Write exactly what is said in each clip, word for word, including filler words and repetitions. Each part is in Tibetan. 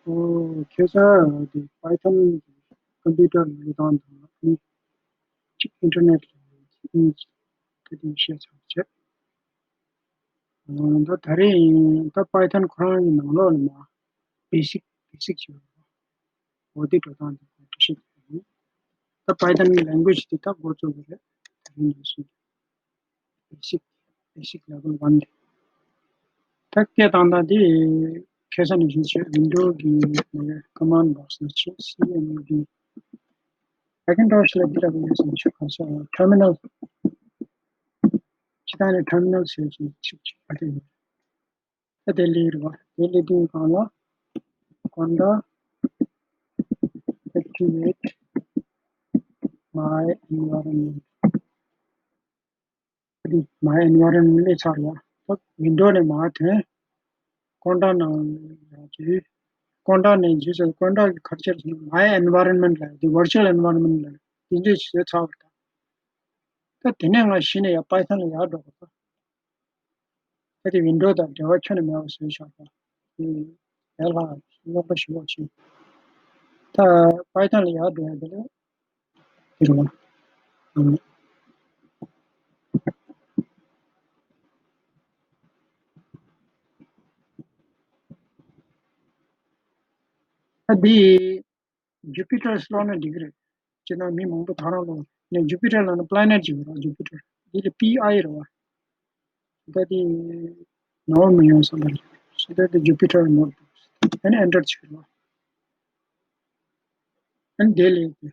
ཨོ། ཁ་སང་དེ་Python computer ལས་སྟངས་དང་ཨ་ནི་གཅིག་internet ལས་ཨིན་ཇི་དེ་དེ་བཤད་ཚར་བྱས། ཨ་ད་ད་རེས་ད་Python ཁོ་རང་གི་ནང་ལོགས་ལ་མ་basic basic ཅིག་ཡོད་རེད། འོ་དེ་འགྲོ་སྟངས་དེ་འགྲེལ་བཤད་ཅིག་ཡོད། ད་Python language དེ་ད་འགོ་བཙུགས་པ་རེད། ད་རིང་ནས་བཟུང་basic basic level one དེ། ད་སྐད་བཏང་སྟངས་དེ་ཁ་སང་ནས་བཟུང་བྱས་Windows གི་command box ནང་བྱས་C M D Macintosh ལ་འདི་འདྲ་པོ་ཡོད་ཟེར་ནས་ཤོད་གང་ཟེར་terminal སྤྱི་བཏང་ནས་terminal ཟེར་ཞིག་ཅིག་ཅིག་ཨ་དེ་ཡོད། ད་དེ་ལས་རེད་བ། དེ་ལས་དུས་གང་ལ་conda activate my environment ཨ་དེ་my environment སླེབས་ཚར་བ། ད་Windows ནས་མར་ཐོན། Conda ནང་ཡང་འཇུས། Conda ནས་འཇུས་ཚར། Conda གི་ཁ་ཆེར་སོང་my environment ལ་དེ་virtual environment ལ་དེ་འདྲས་བཟོས་ཚར་བ་རེད། ད་དེ་ནས་ང་གཞི་ནས་ཡང་Python ལ་ཡར་འགྲོ་དགོས་པ། ད་དེ་Windows དང་འབྲེལ་བ་ཁྱོན་ནས་མེད་པ་བཟོས་བཞག་པ། དེ་ཡར་ལྷག་རྙོག་པ་ཞེ་པོ་ཕྱིན། ད་Python ལ་ཡར་འགྲོ་ཡ་དེ་ལས་དེ་རུ་བ། ད་འདི་Jupyter ཀློག་ན་འགྲིག་གི་རེད། སྤྱིར་ན་མི་མང་པོ་ད་རང་ཀློག་ནས་Jupyter ལབ་ན་planet ཅིག་ཡོད་རེད། Jupyter འདི་ལ་P I རེད་བ། ད་འདི་ནོར་མི་ཡོང་བསམ་པ་རེད། ད་འདི་Jupyter notebooks ཨ་ནི་enter བྱེད་རོགས། ཨ་ནི་དེ་ལས་དེ།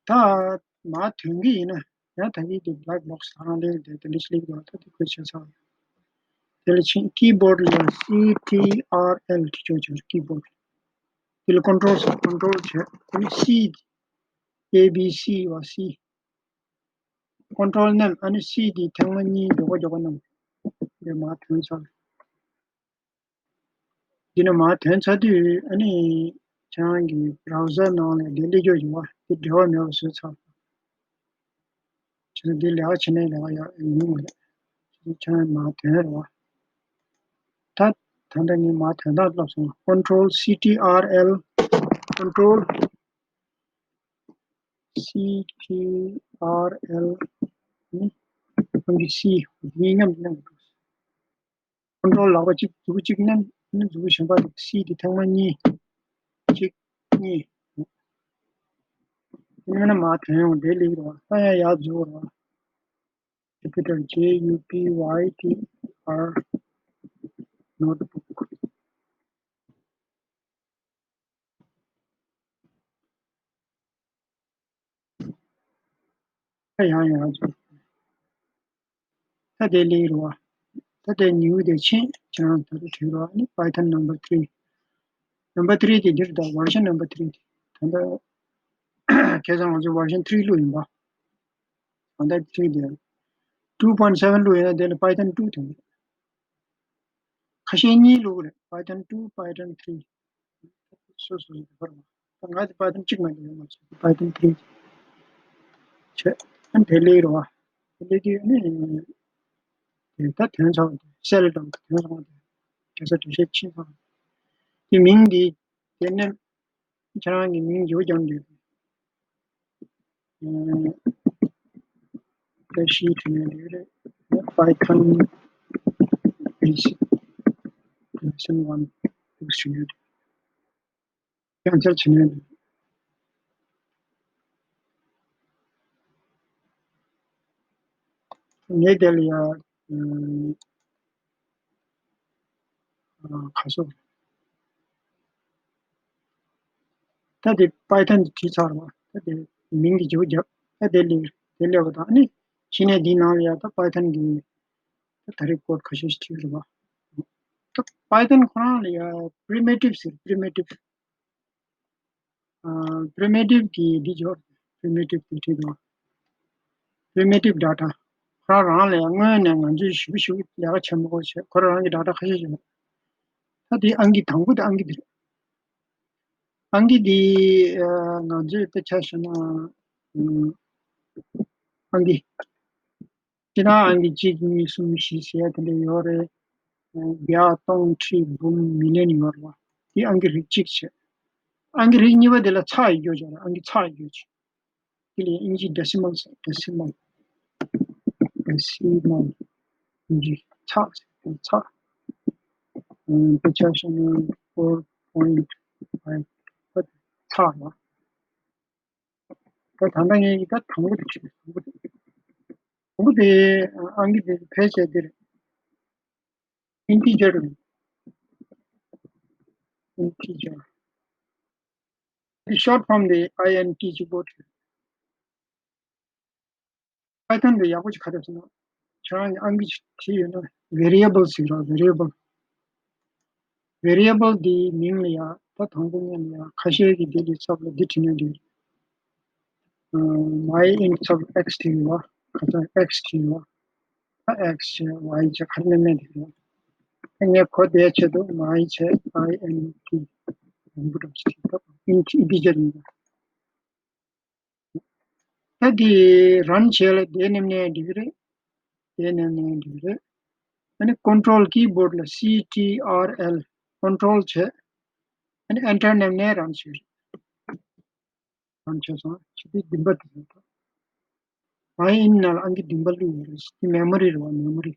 ད་མར་ཐོན་གི་ཡིན་ན་ཡང་ད་གིན་དེ་black box ད་རང་ལས་དེ་དེ་འདྲ་ཞིག་ལེགས་འདུག་ད་དེ་ཁོས་བྱས་ཚར། དེ་ལ་ཕྱིན་keyboard ལ་C T R L བྲིས་ཆོག་ཆོག keyboard དེ་ལ་control ཟེར་control བྱས། ཨ་ནི་C A B C བ་C control མནན། ཨ་ནི་C དེ་ཐེངས་མ་གཉིས་མགྱོགས་པོ་མགྱོགས་པོ་མནན། དེ་མར་ཐོན་ཚར། འདི་ནས་མར་ཐོན་ཚར་དུས་ཨ་ནི་ཁྱེད་རང་གི་browser ནང་ལ་དེ་སླེབས་རྒྱུ་ཡོང་བ་དེ་འབྲེལ་བ་མེད་པ་བཟོས་ཚར། ཁྱེད་རང་འདི་ལས་ཀ་བྱེད་ནས་ལས་ཀ་ཡག་ཡོང་བ་རེད། ཁྱེད་རང་མར་ཐོན་རེད་བ། ད་ད་ལྟ་ངས་མར་ཐོན་སྟངས་ལབ་སོང་། control C T R L control C T R L ནི་ཁོང་གི་C གཉིས་མཉམ་དུ་གནང་དགོས། control ལག་པ་གཅིག་མཛུག་གུ་གཅིག་མནན། ཨ་ནི་མཛུག་གུ་གཞན་པ་དེ་C དེ་ཐེངས་མ་གཉིས། གཅིག་གཉིས། ཨ་ནི་མར་ཐོན་ཡོང་། དེ་ལེགས་རེད་བ། ད་ཡང་ཡར་འཛུལ་རེད་བ། Jupyter J U P Y T E R notebook ད་ཡང་ཡང་ཅིག་ད་དེ་ལེགས་རེད་བ། ད་དེ་new དེ་ཕྱིན། ཁྱེད་རང་ད་དེ་བྲིས་རོགས། ཨ་ནི་Python number three number three དེ་འདིར་ད་version number three དེ་ད་ལྟ་ཁ་སང་ང་ཚོ་version three བླུགས་ཡིན་པ། ད་ལྟ་three དེ་two point seven བླུགས་ཡིན་ན་དེ་ལ་Python two དེ་ཁ་ཤས་གཉིས་བླུགས་རེད། Python two Python three སོ་སོ་ཡི་བར་མ། ད་ང་དེ་Python གཅིག་མ་གཏོགས་ཡོད་མ་རེད། Python three བྱས། ཨ་དེ་ལས་རོ། དེ་ལས་དེ་ནི་དེ་ད་ཐོན་ཚར་བ་དེ་གསལ་དང་ཐོན་ཚར་བ་དེ་ག་ས་འགྲེལ་བཤད་ཕྱིན་ཚར་བ་དེ་མིང་དེ་དེ་ནི་ཁྱེད་རང་གི་མིང་ཡོད་ཀྱང་འདུག་ཨ་ཤི་བྲིས་ནས་འདུག་རེད། Python basic lesson one བྲིས་ནས་འདུག་ཡང་བསྐྱར་བྱས་ནས་འདུག་ངས་དེ་ལ་ཡང་ཨ་ཁ་སོ། ད་དེ་Python དེ་བྲིས་ཚར་བ། ད་དེ་མིང་གི་བརྗོད་བརྒྱབ། ད་དེ་ལས་དེ་ལས་བ་དང་ཨ་ནི་གཞི་ནས་འདིའི་ནང་ལ་ཡང་ད་Python གི་ད་ད་རེས་code ཁ་ཤས་ཤིག་བྲིས་རེད་བ། ད་Python ཁོ་རང་ལ་ཡང་primitive ཟེར། primitive ཨ་primitive གི་འདི་འཇོག primitive དེ་བྲིས་འདུག primitive data ཁོ་རང་རང་ལ་ཡང་སྔོན་ནས་ང་ཚོས་ཞིབ་ཞིབ་ལས་ཀ་བྱེད་མ་དགོས་བྱས། ཁོ་རང་རང་གི་data ཁ་ཤས་ཤིག་ཡོད། ད་དེ་ཨང་ཀི་དང་པོ་དེ་ཨང་ཀི་འདི་རེད། ཨང་ཀི་འདི་ཨ་ང་ཚོས་དཔེ་ཆ་བཞག་ན་ཨང་ཀི་སྤྱིར་བཏང་ཨང་ཀི་གཅིག་གཉིས་གསུམ་བཞི་ཟེར་ཡ་དེ་འདྲ་ཡོད་རེད། བརྒྱ། སྟོང་། ཁྲི། འབུམ། མི་ལི་ཡན་ཡོད་རེད་བ། དེ་ཨང་ཀི་རིགས་གཅིག་བྱས། ཨང་ཀི་རིགས་གཉིས་པ་དེ་ལ་ཚེག་ཡོད་ཀྱི་ཡོད་རེད། ཨང་ཀི་ཚེག་ཡོད་ཀྱི་ཡོད་ཀྱི། དེ་ལ་ཨིན་ཇི་ཌེ་སི་མལ་ཟེར། ཌེ་སི་མལ། ཌེ་སི་མལ། ཨིན་ཇི་ཚེག་ཟེར། ཚེག་དཔེ་ཆ་བཞག་ན་four point five ཚེག་ལ། ད་ད་ལྟ་ངས་ཡི་གེ་དང་པོ་དེ་བྲིས། དང་པོ་དེ། དང་པོ་དེ་ཨང་ཀི་དེ་ཕལ་ཆེར་འདི་རེད། ཨིན་ཊི་ཇར་རེད། ཨིན་ཊི་ཇར། དེ་ཤོཊ་ཕོམ་དེ་ཨའི་ཨེན་ཊི་གཅིག་པོ་བྲིས། པའི་ཐོན་དེ་ཡག་པོ་ཅིག་ག་རེ་ཟེར་ན། ཁྱེད་རང་གིས་ཨང་ཀི་ཅིག་བྲིས་ཡོད་ན། ཝེ་རི་ཨེ་བལ་ཟེར་ར། ཝེ་རི་ཨེ་བལ། ཝེ་རི་ཨེ་བལ་དེའི་མིང་ལ་ཡ། ད་དང་པོ་ཉིད་ལ་ཡ། ཁ་ཤས་ཀྱིས་དེ་དེ་ཚབ་ལ་འདི་བྲིས་ན་འགྲིག་རེད། མའི་ཨིན་ཚབ་ལ་ཨེགས་བྲིས་ཡོད་བ། ཁ་སང་ཨེགས་བྲིས་ཡོད་བ། ད་ཨེགས་བྱས། ཝའི་བྱས། ག་རེ་ནས་མེད་དེ་རེད། ད་ངས་གོ་བདེའི་ཆེད་དུ་མའི་བྱས། ཨའི་ཨེན་ཊི་རིང་པོ་འདྲ་ཞིག་བྲིས། ད་ཨིན་ཊི་ཨིན་ཊི་ཇར་ཡིན་པ། ད་འདི་རན་བྱས་ལ་དེ་ནེམ་ནས་འགྲིག་གི་རེད། དེ་ནེམ་ནས་འགྲིག་གི་རེད། ཨ་ནི་ཀོན་ཊོལ་ཀི་བྷོཌ་ལ་སི་ཊི་ཨར་ཨེལ་ཀོན་ཊོལ་བྱས། ཨ་ནི་ཨེན་ཊར་ནེམ་ནས་རན་བྱས་རེད། རན་བྱས་སོང་། ཕྱི་དེ་བདུན་པ་དེ་རེད། མའི་ཨིན་ནང་ལ་ཨང་ཀི་བདུན་པ་བླུགས་ཡོད་རེད། དེ་མེ་མོ་རི་རེད་བ། མེ་མོ་རི།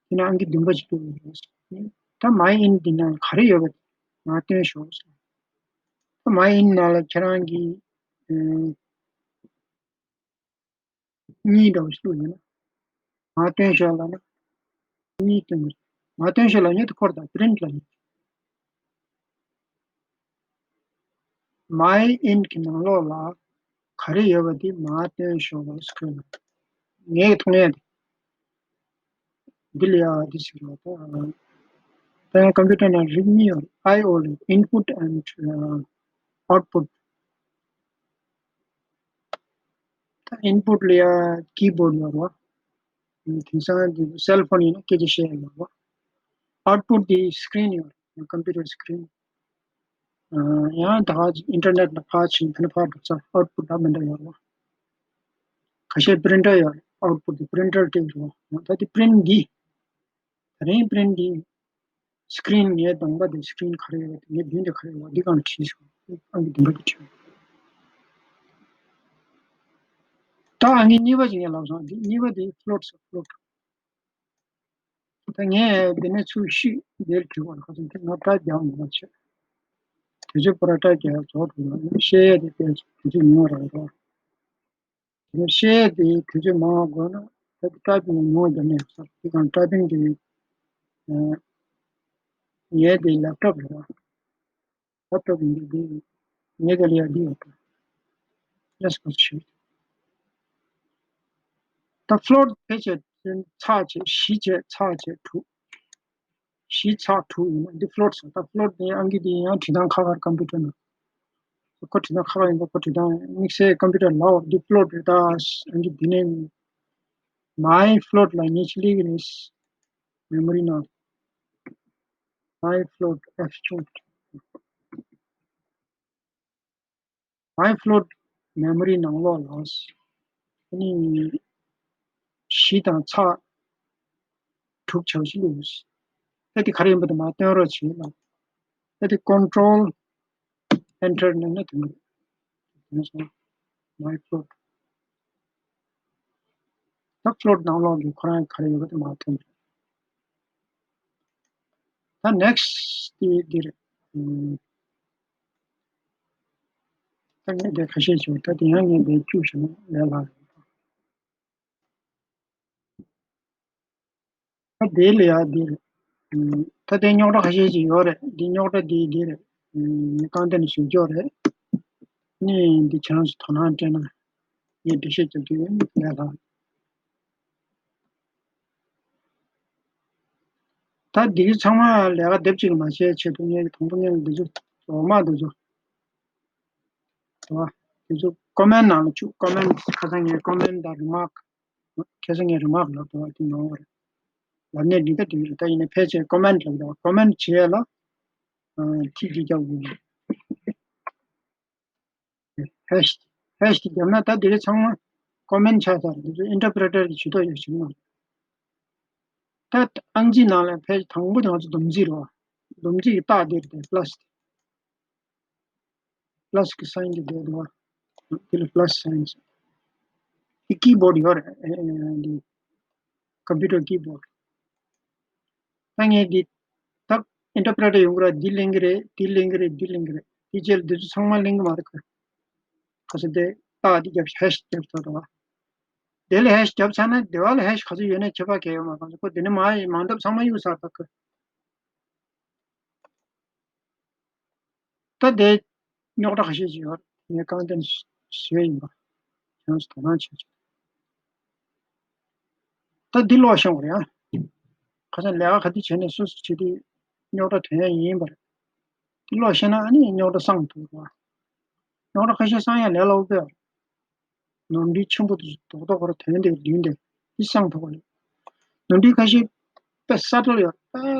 དེ་ནང་ཨང་ཀི་བདུན་པ་ཞིག་བླུགས་ཡོད་རེད། ད་མའི་ཨིན་འདི་ནང་ག་རེ་ཡོད་པ་དེ་མར་སྟོན་ཤོག་ཟེར། ད་མའི་ཨིན་ནང་ལ་ཁྱེད་རང་གིས་ཨ་གཉིས་འདྲ་བོ་ཞིག་བླུགས་ཡོད་ན། མར་སྟོན་ཤོག་ལབ་ན། གཉིས་སྟོན་གྱི་རེད། མར་སྟོན་ཤོག་ལབ་ཡོད་དེ། ཁོ་རང་ད་པི་རིན་ཊི་ལབ་ཡོད། མའི་ཨིན་གྱི་ནང་ལོགས་ལ་ག་རེ་ཡོད་པ་དེ་མར་སྟོན་ཤོག་ཟེར་ཁོས་ལབ། ངས་མཐོང་ཡ་དེ། འདི་ལ་ཡ་འདི་ཟེར་བ་དང་། ད་ཡང་ཀམ་པུ་ཊར་ནང་རིགས་གཉིས་ཡོད་རེད། ཨའི་ཨོ་ལ། ཨིན་པུཊ་ཨེན་ཌི་ཨའུཊ་པུཊ། ད་ཨིན་པུཊ་ལ་ཡ་ཀི་བྷོཌ་ཡོད་རེད་བ། དེང་སང་འདི་སེལ་ཕོན་ཡིན་ན་སྐད་ཆ་བཤད་ཡ་ཡོད་རེད་བ། ཨའུཊ་པུཊ་དེ་སི་ཀི་རིན་ཡོད་རེད། ཀམ་པུ་ཊར་སི་ཀི་རིན། ཡང་ད་ག་ཨིན་ཊར་ནེཊ་ལ་ཕར་ཕྱིན། ཕ་ནས་ཕར་འགྲོ་ཚར། ཨའུཊ་པུཊ་ད་མི་འདྲ་ཡོད་རེད་བ། ཁ་ཤས་པི་རིན་ཊར་ཡོད་རེད། ཨའུཊ་པུཊ་དེ་པི་རིན་ཊར་སྤྲད་ཀྱི་རེད་བ། ད་དེ་པི་རིན་ཊི་འདི། ད་རིང་པི་རིན་ཊི་འདི། སི་ཀི་རིན་ངའི་གདོང་པ་དེ། སི་ཀི་རིན་ག་རེ་ཡོད་པ་དེ། ངའི་མདུན་དེ་ག་རེ་ཡོད་པ་འདི་སྒང་ལ་བྲིས་སོང་། ཨང་ཀི་བདུན་པ་དེ་བྲིས། ད་ཨང་ཀི་གཉིས་པ་ཅིག་ངས་ལབ་སོང་། འདི་གཉིས་པ་དེ་ཕི་ལོཊ་ཟེར། ཕི་ལོཊ། ད་ངས་འདི་ནས་ཚུར་བཤུས་འདིར་བྲིས་པ་ལ། ཁ་སང་དེ་ང་ཊའིབ་རྒྱག་མི་དགོས་བྱས། དུས་ཚོད་པུ་ར་ཊའིབ་རྒྱག་ཡ་རྫོགས་འགྲོ་ལ། བཤད་ཡ་དེ་དཔེ་དུས་ཚོད་ཉུང་བ་རག་རོགས། དེ་ནས་བཤད་ཡ་དེ་དུས་ཚོད་མང་བ་དགོས་ན་ད་ཊའིབ་ནས་ཉུང་བ་རྒྱབ་ན་ཡག་ས་རེད། དེ་གང་ཊའིབ་པིང་དེ་ངའི་དེ་ལེབ་ཊོབ་རེད་བ། ལེབ་ཊོབ་ཡིན་དུས་དེ་ངའི་དེ་ལ་ཡ་འདི་ཡོད་དོ། ལེས་ཀོ་ཆུ། ད་ཕི་ལོཊ་ཕལ་ཆེར་ཚེག་བྱས། བཞི་བྱས། ཚེག་བྱས་དྲུག་བཞི་ཚེག་དྲུག་ཡིན་ན་འདི་ཕི་ལོཊ་ཟེར། ད་ཕི་ལོཊ་དེ་ཨང་ཀི་དེ་ཡང་བྲིས་སྟངས་ཁག་ཁག་རེད། ཀམ་པུ་ཊར་ནང་ཁོ་བྲིས་སྟངས་ཁག་ཁག་ཡིན་པ། ཁོ་བྲིས་སྟངས་དམིགས་བསལ་ཀམ་པུ་ཊར་ལའོ། འདི་ཕི་ལོཊ་རེད། ད་ཨང་ཀི་འདི་ནས་མའི་ཕི་ལོཊ་ལ་ངས་ཅིག་སླེབས་ཀྱི་རེད། མེ་མོ་རི་ནང་། མའི་ཕི་ལོཊ་ཨེཕ་ཆུང་། མའི་ཕི་ལོཊ་མེ་མོ་རི་ནང་ལོགས་ལ་ཨ་ནི་བཞི་དང་ཚེག་དྲུག་བྱས་པ་ཞིག་བླུགས། ཨ་དེ་ག་རེ་ཡིན་པ་དེ་མར་སྟོན་རོགས་བྱེད་ལ། ཨ་དེ་ཀོན་ཊོལ་ཨེན་ཊར་ནས་ན་ཐོན་གྱི་རེད། དེ་ནས་སོང་། མའི་ཕི་ལོཊ། ད་ཕི་ལོཊ་ནང་ལོགས་ཀྱི་ཁོ་རང་ག་རེ་ཡོད་པ་དེ་མར་ཐོན་རེད། ད་ནེག་སི་ཊི་དེ་འདི་རེད། ཨུམ། ད་ངས་དེ་ཁ་ཤས་བྱུང་། ད་དེ་ཡང་ངས་དེ་བཅུག་བྱུང་ལས་སླ་རེད། ད་དེ་ལ་ཡ་འདི་རེད། ཨུམ། ད་དེ་རྙོག་དྲ་ཁ་ཤས་ཅིག་ཡོད་རེད། འདི་རྙོག་དྲ་འདི་འདི་རེད། ཨུམ། ངས་རྐང་སྟེང་ནས་ཞུ་རྒྱུ་རེད། ནི་འདི་ཁྱེད་རང་ཚོ་དོ་སྣང་སྤྲད་ན་ངས་འགྲེལ་བཤད་རྒྱབ་རྒྱུ་ཡིན། ལས་སླ། ད་འདི་གི་ཚང་མ་ལས་ཀ་སྡེབ་གཅིག་ལ་མ་བྱས་ཆེད་དུ་ངས་དང་པོ་ངས་འདི་ཚོ་འོག་མ་འདི་ཚོ། དེ་བ། དེ་ཚོ་ཀོ་མེན་ནང་ལ་བཅུག་ཀོ་མེན། ཁ་སང་ངས་ཀོ་མེན་དང་རི་མཱག་ཁ་སང་ངས་རི་མཱག་ལབ་འདུག་བ། དེ་ནོར་བ་རེད། ལབ་ནས་འདི་ལྟ་འགྲིག་རེད། ད་ཡིན་ན་ཕལ་ཆེར་ཀོ་མེན་ལབ་འདུག་བ། ཀོ་མེན་བྱས་ལ། ཨ། ཐིག་གཅིག་རྒྱག་དགོས། ཧེཤ། ཧེཤ་དེ་བརྒྱབ་ན་ད་དེ་རིང་ཚང་མ་ཀོ་མེན་ཆགས་ཚར། འདི་ཚོ་ཨིན་ཊར་པི་རི་ཊར་གྱི་ཇུས་གཏོགས་ཡོད་ཞིག་མ་རེད། ད་ཨང་རྩིས་ནང་ལ་ཕལ་ཆེར་དང་པོ་དེ་ང་ཚོ་སྡོམ་རྩིས་རེད་བ། སྡོམ་རྩིས་ཀྱི་རྟགས་དེ་རེད་དེ་པ་ལ་སི་དེ། པ་ལ་སི་གི་སའིན་དེ་བསྡད་འདུག་བ། དེ་ལ་པ་ལ་སི་སའིན་ཟེར། དེ་ཀི་བོར་ཌི་ཡོད་རེད། ཨེ་ཨེ་འདི་ཀམ་པུ་ཊར་ཀི་བོར་ཌི། ད་ངས་འདི་ད་ཨིན་ཊར་པི་རི་ཊར་ཡོང་གི་རེད། འདི་ལེན་གི་རེད། འདི་ལེན་གི་རེད། འདི་ལེན་གི་རེད། དེ་རྗེས་ལ་འདི་ཚོ་ཚང་མ་ལེན་གི་མ་རེད་ཁོས། ག་ཚོད་དེ་རྟགས་འདི་རྒྱབ་ཧེ་ཤི་རྒྱབ་ཚར་འདུག་བ། དེ་ལ་ཧེ་ཤི་རྒྱབ་ཚར་ན་དེ་བ་ལ་ཧེ་ཤི་ག་ཚོད་ཡོད་ན་ཁྱད་པར་གང་ཡོད་མ་རེད། ག་ཚོད་ཁོ་དེ་ནས་མ་མང་འདབ་ཚང་མ་གཡུག་ཚར་འདུག་ཁོས། ད་དེ་རྙོག་དྲ་ཁ་ཤས་ཤིག་ཡོད། ངས་རྐང་འདོན་བཟོས་ཡིན་པ། ཁྱེད་རང་ཚོ་དོ་སྣང་བྱེད་ཆོག་ད་འདི་ཀློག་ཤེས་དགོས་རེད་ཨ། ཁ་སང་ལས་ཀ་ག་དུས་བྱས་ནས་སོ་སོ་བྱེད་དུས་རྙོག་དྲ་ཐོན་ཡ་ཡིན་པ་རེད། འདི་ཀློག་ཤེས་ན་ཨ་ནི་རྙོག་དྲ་སངས་ཐུབ་རེད། རྙོག་དྲ་ཁ་ཤས་སངས་ཡ་ལས་སླ་པོ་དཔེ་རེད། ནོར་འཁྲུལ་ཆེན་པོ་དེ་རྡོག་རྡོག་ག་རེ་ཐོན་དེ་བདུན་དེ་འདི་སངས་ཐུབ་པ་རེད། ནོར་འཁྲུལ་ཁ་ཤས་དཔེ་སབ་ཊལ་ཡོད། དཔེ་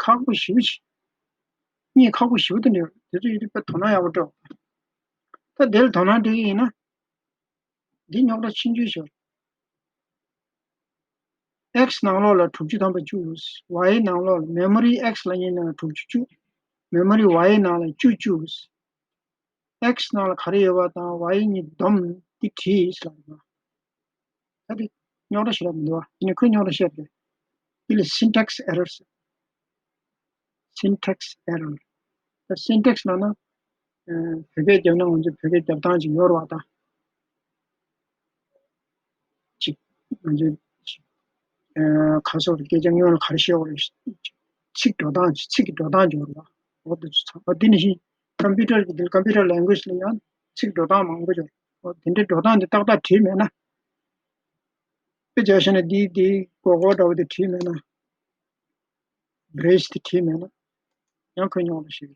ཁག་པོ་ཞེ་པོ་ཅིག་གཉིད་ཁག་པོ་ཞེ་པོ་དེ་འདྲ་ཡོད། དེ་ཚོ་ཡོད་དུས་དཔེ་དོ་སྣང་ཡག་པོ་སྤྲོད། ད་དེ་ལ་དོ་སྣང་སྤྲད་ཀྱི་ཡིན་ན། འདི་རྙོག་དྲ་ཆུང་ཆུང་ཞིག་ཨེག་སི་ནང་ལོགས་ལ་དྲུག་ཅུ་ཐམ་པ་བཅུག་ཝའི་ནང་ལོགས་ལ་མེ་མོ་རི་ཨེག་སི་ལབ་མཁན་ནང་ལ་དྲུག་ཅུ་བཅུག་མེ་མོ་རི་ཝའི་ནང་ལ་བཅུ་བཅུག་ཨེག་སི་ནང་ལ་ག་རེ་ཡོད་པ་དང་ཝའི་གཉིས་བསྡོམས་འདི་བྲིས་ལབ་པ། ད་འདི་རྙོག་དྲ་ཞེ་དྲག་མི་འདུག་བ། ཡིན་ནའི་ཁོས་རྙོག་དྲ་བཤད་པ་རེད། འདི་ལ་སིན་ཊེག་སི་ཨེ་རར་ཟེར། སིན་ཊེག་སི་ཨེ་རར། ད་སིན་ཊེག་སི་ལབ་ན། ཨ། བོད་སྐད་རྒྱབ་ན་ང་ཚོ་བོད་སྐད་རྒྱབ་སྟངས་ཅིག་ཡོད་རེད་བ་ད། ཅིག་ང་ཚོས་ཅིག་ཨ། ཁ་སོགས་ཀྱི་སྐད་ཆ་སྔོན་ལ་ག་རེ་བཤད་པ་རེད། ཚིག་འགྲོ་སྟངས་ཅིག་ཚིག་གི་འགྲོ་སྟངས་ཅིག་ཡོད་རེད་བ། འོ་དེ་ཚོ་ཚང་མ་འདི་ནང་བཞིན་ཀམ་པུ་ཊར་གྱི་འདི་ལ་ཀམ་པུ་ཊར་ལེང་གུ་ཨེཇ་ལ་ཡང་ཚིག་འགྲོ་སྟངས་མང་པོ་ཡོད་རེད། འོ་དེ་འདྲའི་འགྲོ་སྟངས་འདི་ཏག་ཏག་བྲིས་མེད་ན། དཔེ་བྱས་བཤད་ན་འདི་འདི་མགོ་སྐོར་འདྲ་བོ་དེ་བྲིས་མེད་ན། བྷི་རེ་སི་དེ་བྲིས་མེད་ན། ཡང་ཁོས་རྙོག་དྲ་ཞིག་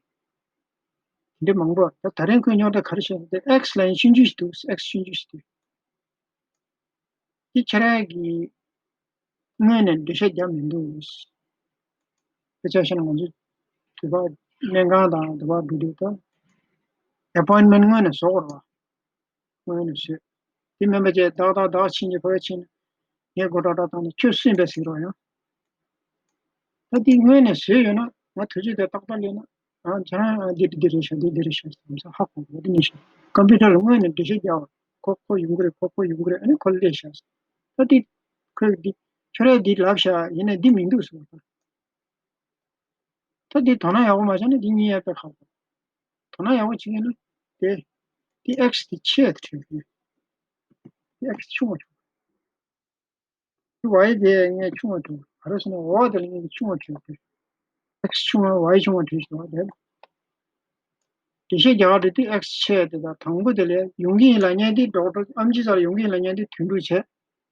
དེ་འདྲ་མང་པོ། ད་ད་རིང་ཁོས་རྙོག་དྲ་ག་རེ་བཤད་ན་དེ་ཨེག་སི་ལ་ཡང་ཆུང་ཆུང་ཞིག་འདུག་ཨེག་སི་ཆུང་ཆུང་ཞིག་འདུག་དེ་ཁྱེད་རང་གིས་སྔོན་ནས་འགྲེལ་བཤད་རྒྱབ་མི་འདུག་དཔེ་ཆ་བཤད་ན་ང་ཚོ་དུས་བབ་སྨན་ཁང་དང་དུས་བབ་འགྲོ་དུས་ད་ཨེ་པོའིན་མེན་ཊི་སྔོན་ནས་བཟོ་དགོས་རེད་བ། སྔོན་ནས་བཟོས། དེ་མིན་པ་བྱས་ཏག་ཏག་བདག་ཕྱིན་གྱི་ཕ་གི་ཕྱིན་ནས་ངས་སྒོ་ཏག་ཏག་བཏང་ནས་ཁྱོད་སུ་ཡིན་པས་ཟེར་རོགས་ཡང་། ད་འདི་སྔོན་ནས་བཟོས་ཡོད་ན་ང་དུས་ཚོད་དེ་ཏག་ཏག་སླེབས་ན་ཨ་ཁྱེད་རང་འདི་འདི་འདི་རེད་ཤག་འདི་འདི་རེད་ཤག་ཟེར་ཧ་གོ་གི་འདི་ནས་ཤག་ཀམ་པུ་ཊར་ལ་སྔོན་ནས་འགྲེལ་བཤད་རྒྱག་པ་ཁོ་ཁོ་ཡོང་གི་རེད་ཁོ་ཁོ་ཡོང་གི་རེད་ཨ་ནི་ཁོ་སླེབས་ཤག་ད་འདི་ཁོས་འདི་ཁྱོད་རས་འདི་ལབ་ཤག་ཡིན་ན་འདི་མི་འདུག་ཟེར་བ། ད་འདི་དོ་སྣང་ཡག་པོ་མ་བྱས་ན་འདི་གཉིས་ཡ་དཔེ་ཁག་པོ། དོ་སྣང་ཡག་པོ་བྱེད་ཀྱི་ན་དེ་འདི་ཨེག་སི་འདི་ཆེ་དུ་བྲིས་ཡོད། འདི་ཨེག་སི་ཆུང་བ་བྲིས། འདི་ཝའི་དེ་ངས་ཆུང་བ་བྲིས། ག་རེ་ཟེར་ན་འོ་དེ་ལ་ངས་ཆུང་བ་བྲིས་ཏེ། ཨེག་སི་ཆུང་བ་ཝའི་ཆུང་བ་བྲིས་ཤག་དེ། འགྲེལ་བཤད་རྒྱག་དུས་དེ་ཨེག་སི་ཆེ་དེ་དང་དང་པོ་དེ་ལས་ཡོང་གི་ཡིན་ལབ་མཁན་དེ་ཌོག་ཊར་ཨེམ་ཆི་ཚར་ཡོང་གི་ཡིན་ལབ་མཁན་དེ་དོན་གྲུབ་བྱས།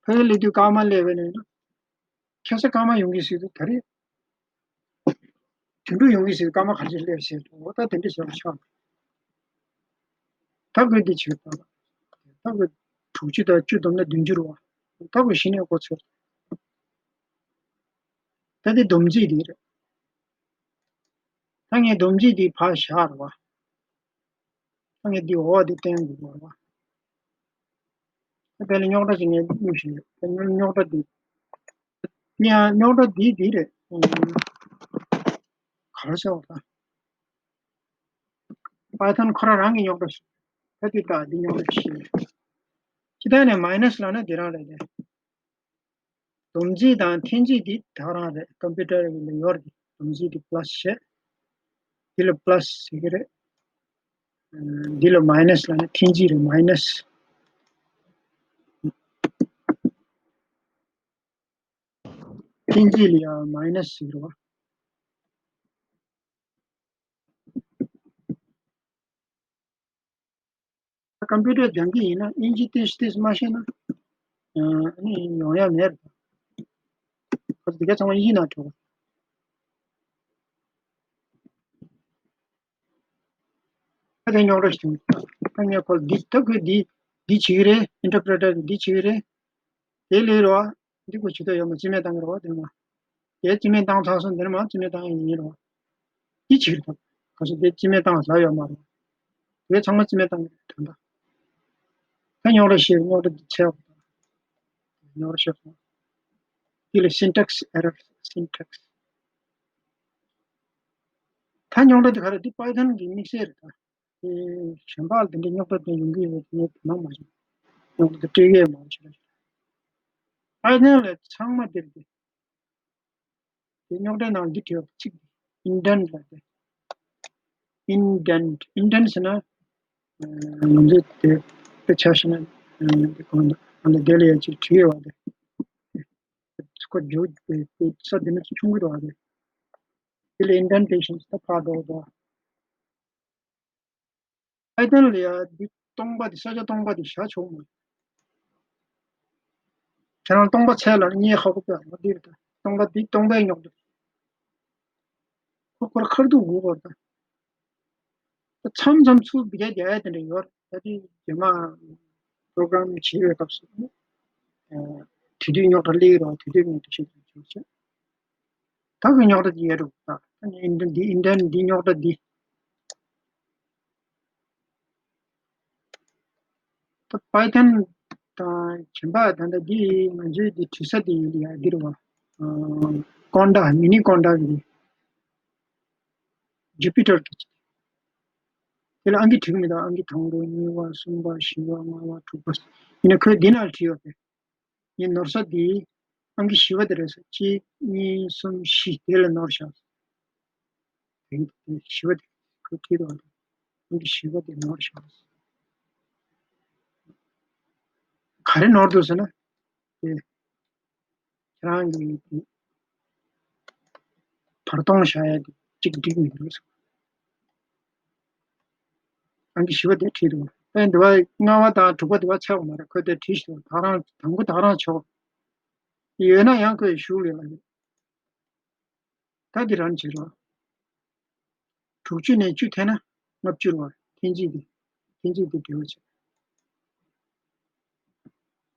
ཕ་གིར་སླེབས་དུས་སྐར་མ་སླེབས་པ་ནས་ཁ་སང་སྐར་མ་ཡོང་གི་ཟེར་དུས་ད་རེས། དོན་གྲུབ་ཡོང་གི་ཟེར་དུས་སྐར་མ་ག་ཚོད་སླེབས་ཟེར་དུས་འོ་ད་དེ་འདྲ་བྱས་པ་ཆགས། ད་ཁོས་འདི་བྱེད་པ། ད་ཁོས་དྲུག་ཅུ་དང་བཅུ་བསྡོམས་ན་བདུན་ཅུ་རེད་བ། ད་ཁོས་གཞི་ནས་མགོ་ཚོས། ད་འདི་སྡོམ་རྩིས་འདི་རེད། ད་ངས་སྡོམ་རྩིས་འདི་ཕར་བཞག་རེད་བ། ད་ངས་འདི་འོག་འདི་བསྟན་དགོས་རེད་བ། ད་དེ་ལ་རྙོག་དྲ་ཞིག་ངས་གླེང་བཞིན་ཡོད། ད་རྙོག་དྲ་འདི། འདི་ཡང་རྙོག་དྲ་འདི་འདི་རེད། ག་རེ་ཟེར་བ་ད། པའི་ཐོན་ཁོ་རང་རང་གི་རྙོག་དྲ་ཞིག་ད་འདི་ལྟ་འདི་རྙོག་དྲ་ཞིག་སྤྱིར་བཏང་ནས་མའི་ནས་ལབ་ན་འདི་རང་རེད་དེ། སྡོམ་རྩིས་དང་འཐེན་རྩིས་འདི་ད་ག་རང་རེད། ཀམ་པུ་ཊར་གི་ལ་ཡོད་རེད། སྡོམ་རྩིས་འདི་པ་ལ་སི་བྱས། འདི་ལ་པ་ལ་སི་ཟེར་གི་རེད། འདི་ལ་མའི་ནས་ལབ་ན་འཐེན་རྩིས་རེད། མའི་ནས། འཐེན་རྩིས་ལ་ཡང་མའི་ནས་ཟེར་གི་རེད་བ། ཀམ་པུ་ཊར་སྦྱང་གི་ཡིན་ན་དབྱིན་ཇི་ཏོག་ཙམ་ཏོག་ཙམ་མ་ཤེས་ན། ཨ་ནི་ཡོང་ཡ་མེད་རེད། ཁོ་ཚོ་འདི་ག་ཚང་མ་དབྱིན་ཇི་ནང་འགྲོ་གི། ད་དེ་རྙོག་དྲ་ཞིག་བྱུང་། ད་ངས་ཁོ་ལ་འདི་ད་ཁོས་འདི་འདི་བྱེད་ཀྱི་རེད། ཨིན་ཊར་པི་རི་ཊར་གྱིས་འདི་བྱེད་ཀྱི་རེད། དེ་ལས་རོ། འདི་ཁོ་བྱེད་ཐུབ་ཡོད་མ་རྩིས་མེད་བཏང་གི་རེད་བ། དེ་མ། དེ་རྩིས་མེད་བཏང་ཚར་སོང་། འདིར་མ་རྩིས་མེད་བཏང་ཡ་ཡིན་རེད་བ། འདི་བྱེད་ཀྱི་རེད། ག་ཚོད་དེ་རྩིས་མེད་བཏང་ལབ་ཡོད་མ་རེད། དེ་ཚང་མ་རྩིས་མེད་བཏང་གི་རེད་དོན་དག་ད་རྙོག་དྲ་ཞིག་རྙོག་དྲ་འདི་ཆེ་བ་དང་། རྙོག་དྲ་ཤོར་སོང་། འདི་ལ་སིན་ཊེག་སི་ཨེ་རར། syntax། ད་རྙོག་དྲ་དེ་ག་རེ་འདི་Python གི་དམིགས་བསལ་རེད་ད། དེ་གཞན་པ་ལ་དེ་འདྲའི་རྙོག་དྲ་དེ་ཡོང་གི་ཡོད་པ་དེ་ངས་དོ་སྣང་མ་བྱུང་། རྙོག་དྲ་དེ་སྤྲད་ཡས་མ་བྱུང་། Python ལ་ཚང་མ་དེར་དེ། དེ་རྙོག་དྲའི་ནང་འདི་བྲིས་པ་གཅིག indent ལ་དེ། indent indent ཟེར་ན། ང་ཚོས་དེ་དཔེ་ཆ་བཞག་ན། དེ་གང་ལ་གང་ལ་དེ་ལ་ཡ་ཅིག་བྲིས་ཡོད་པ་དེ། ཁོ་རྒྱུག་པའི་དེ་ས་དེ་ནི་ཆུང་གི་རེད་པ་དེ། དེ་ལ་indentation ཟེར་ད་ཕར་འགྲོ་འགྲོ། Python ལ་ཡ་འདི་སྟོང་པ་འདི་ས་ཆ་སྟོང་པ་འདི་བཞག་ཆོག་མ་རེད། ཁྱེད་རང་སྟོང་པ་ཚད་ལ་རྙེད་ཧ་གོ་པས་མ་འདི་རེད་ད། སྟོང་པ་འདི་སྟོང་པའི་རྙོག་དྲ། ཁོ་ཁོར་ཁར་དུ་དགོས་པ་རེད་ད། མཚམས་མཚམས་ཚུར་འདི་ག་རྒྱག་ཡ་དེ་འདྲ་ཡོད་རེད། ད་དེ་རྗེས་མ་program བྱེད་པའི་སྐབས་སུ། དེ་དུས་རྙོག་དྲ་སླེབས་རོགས། དེ་དུས་རྙོག་དྲ་ཤེས་ཐུབ་ཆོག་ཆེ། ད་གི་རྙོག་དྲ་འདི་ཡོད་རེད་ད། ད་ནི་indent འདི་indent འདི་རྙོག་དྲ་འདི། ད་Python དང་གཞན་པ་ད་ལྟ་འདི་ང་ཚོའི་འདི་བྲིས་ས་འདི་ཡིན་ཡ་འདི་རེད་པ། Conda mini Conda གི་Jupyter གི། དེ་ལ་ཨང་ཀི་བྲིས་གི་མི་འདུག་ཨང་ཀི་དང་པོ་གཉིས་པ་གསུམ་པ་བཞི་པ་ལྔ་པ་དྲུག་པ། ཡིན་ན་ཁོས་འདི་ནང་བྲིས་ཡོད་པས། ངའི་ནོར་ས་འདི་ཨང་ཀི་བཞི་པ་དེ་རེད་ཟེར། གཅིག་གཉིས་གསུམ་བཞི་དེ་ལ་ནོར་བཞག་དེ་བཞི་པ་དེ་ཁོས་བྲིས་འདུག་ཨང་ཀི་བཞི་པ་དེ་ནོར་བཞག་ག་རེ་ནོར་འདུག་ཟེར་ན། དེ་ཁྱེད་རང་གི་བར་སྟོང་བཞག་ཡ་དེ་གཅིག་འགྲིག་མི་འདུག་ཟེར། ཨང་ཀི་བཞི་པ་དེ་བྲིས་འདུག་ཨེ་འདི་པ་ལྔ་པ་དང་དྲུག་པ་དེ་པ་ཚད་པ་མ་རེད། ཁོས་དེ་བྲིས་ཤིག་ད་རང་དང་པོ་ད་རང་ཆོག་ཡོད་ན་ཡང་ཁོས་ཞུགས་ལས་ལ་ཡོད། ད་འདི་རང་བྱེད་རོགས། དྲུག་ཅུ་ནས་བཅུ་འཐེན་ན་ལྔ་བཅུ་རེད་པ། འཐེན་གཅིག་དེ། འཐེན་གཅིག་དེ་འབྲས་བུ་བྱེད།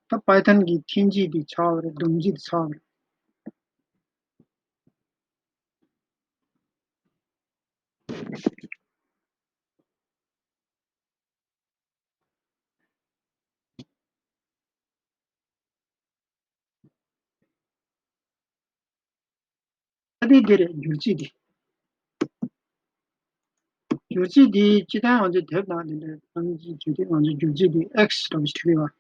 ད་Python གི་འཐེན་གཅིག་དེ་ཆགས་པ་རེད། བསྡོམས་གཅིག་དེ་ཆགས་པ་རེད། ཨ་དེ་དེ་རེད། བསྒྱུར་རྩིས་དེ། བསྒྱུར་རྩིས་དེ་སྤྱིར་བཏང་ང་ཚོས་དེབ་ནང་དེ་འདྲ་ཨང་ཀི་བརྗོད་དུས་ང་ཚོས་བསྒྱུར་རྩིས་དེ་X འདྲ་པོ་ཞིག་བྲིས་ཡོད་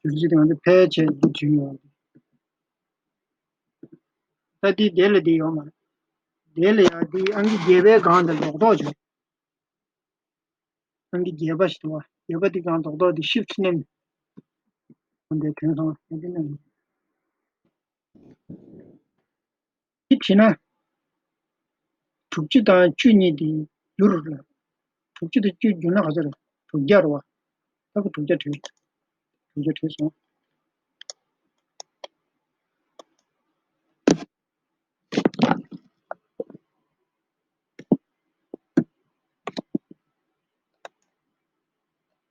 པ། བསྒྱུར་རྩིས་དེ་ང་ཚོས་ཕལ་ཆེར་འདི་བྲིས་ཡོད་པ། ད་དེ་དེ་ལ་དེ་ཡོད་མ་རེད། དེ་ལ་ཡང་དེ་ཨང་ཀི་བརྒྱད་པའི་སྒང་དེ་ལོག་རྟོག་བྱུང་། ཨང་ཀི་བརྒྱད་པ་ཞིག་འདུག་པ། བརྒྱད་པ་འདི་གང་རྡོག་རྡོག་འདི་shift མནན། འོ་འདི་དོན་སོང་། འོ་འདི་མནན། འདི་བྲིས་ན། དྲུག་ཅུ་དང་བཅུ་གཉིས་འདི་བསྒྱུར་ལ། དྲུག་ཅུ་དང་བཅུ་བསྒྱུར་ན་ག་ཚོད་རེད། དྲུག་བརྒྱ་རེད་པ། ད་གི་དྲུག་བརྒྱ་བྲིས། དྲུག་བརྒྱ་བྲིས་སོང་།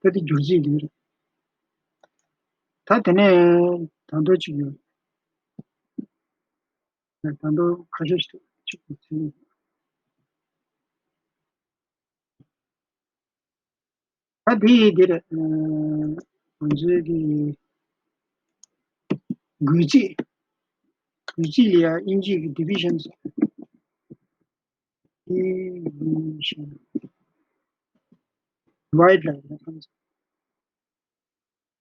ད་དེ་བསྒྱུར་རྩིས་འདི་རེད། ད་དེ་ནས་ད་དུང་གཅིག་ཡོད། ད་དུང་ཁ་ཤས་ཤིག་གཅིག་ཚིག་ད་དེ་འདིར། ང་ཚོའི་གི་དགུ་རྩིས། དགུ་རྩིས་ལ་ཡང་དབྱིན་ཇིའི་གི་division ཟེར། division divide ལ་ཡང་དབུས་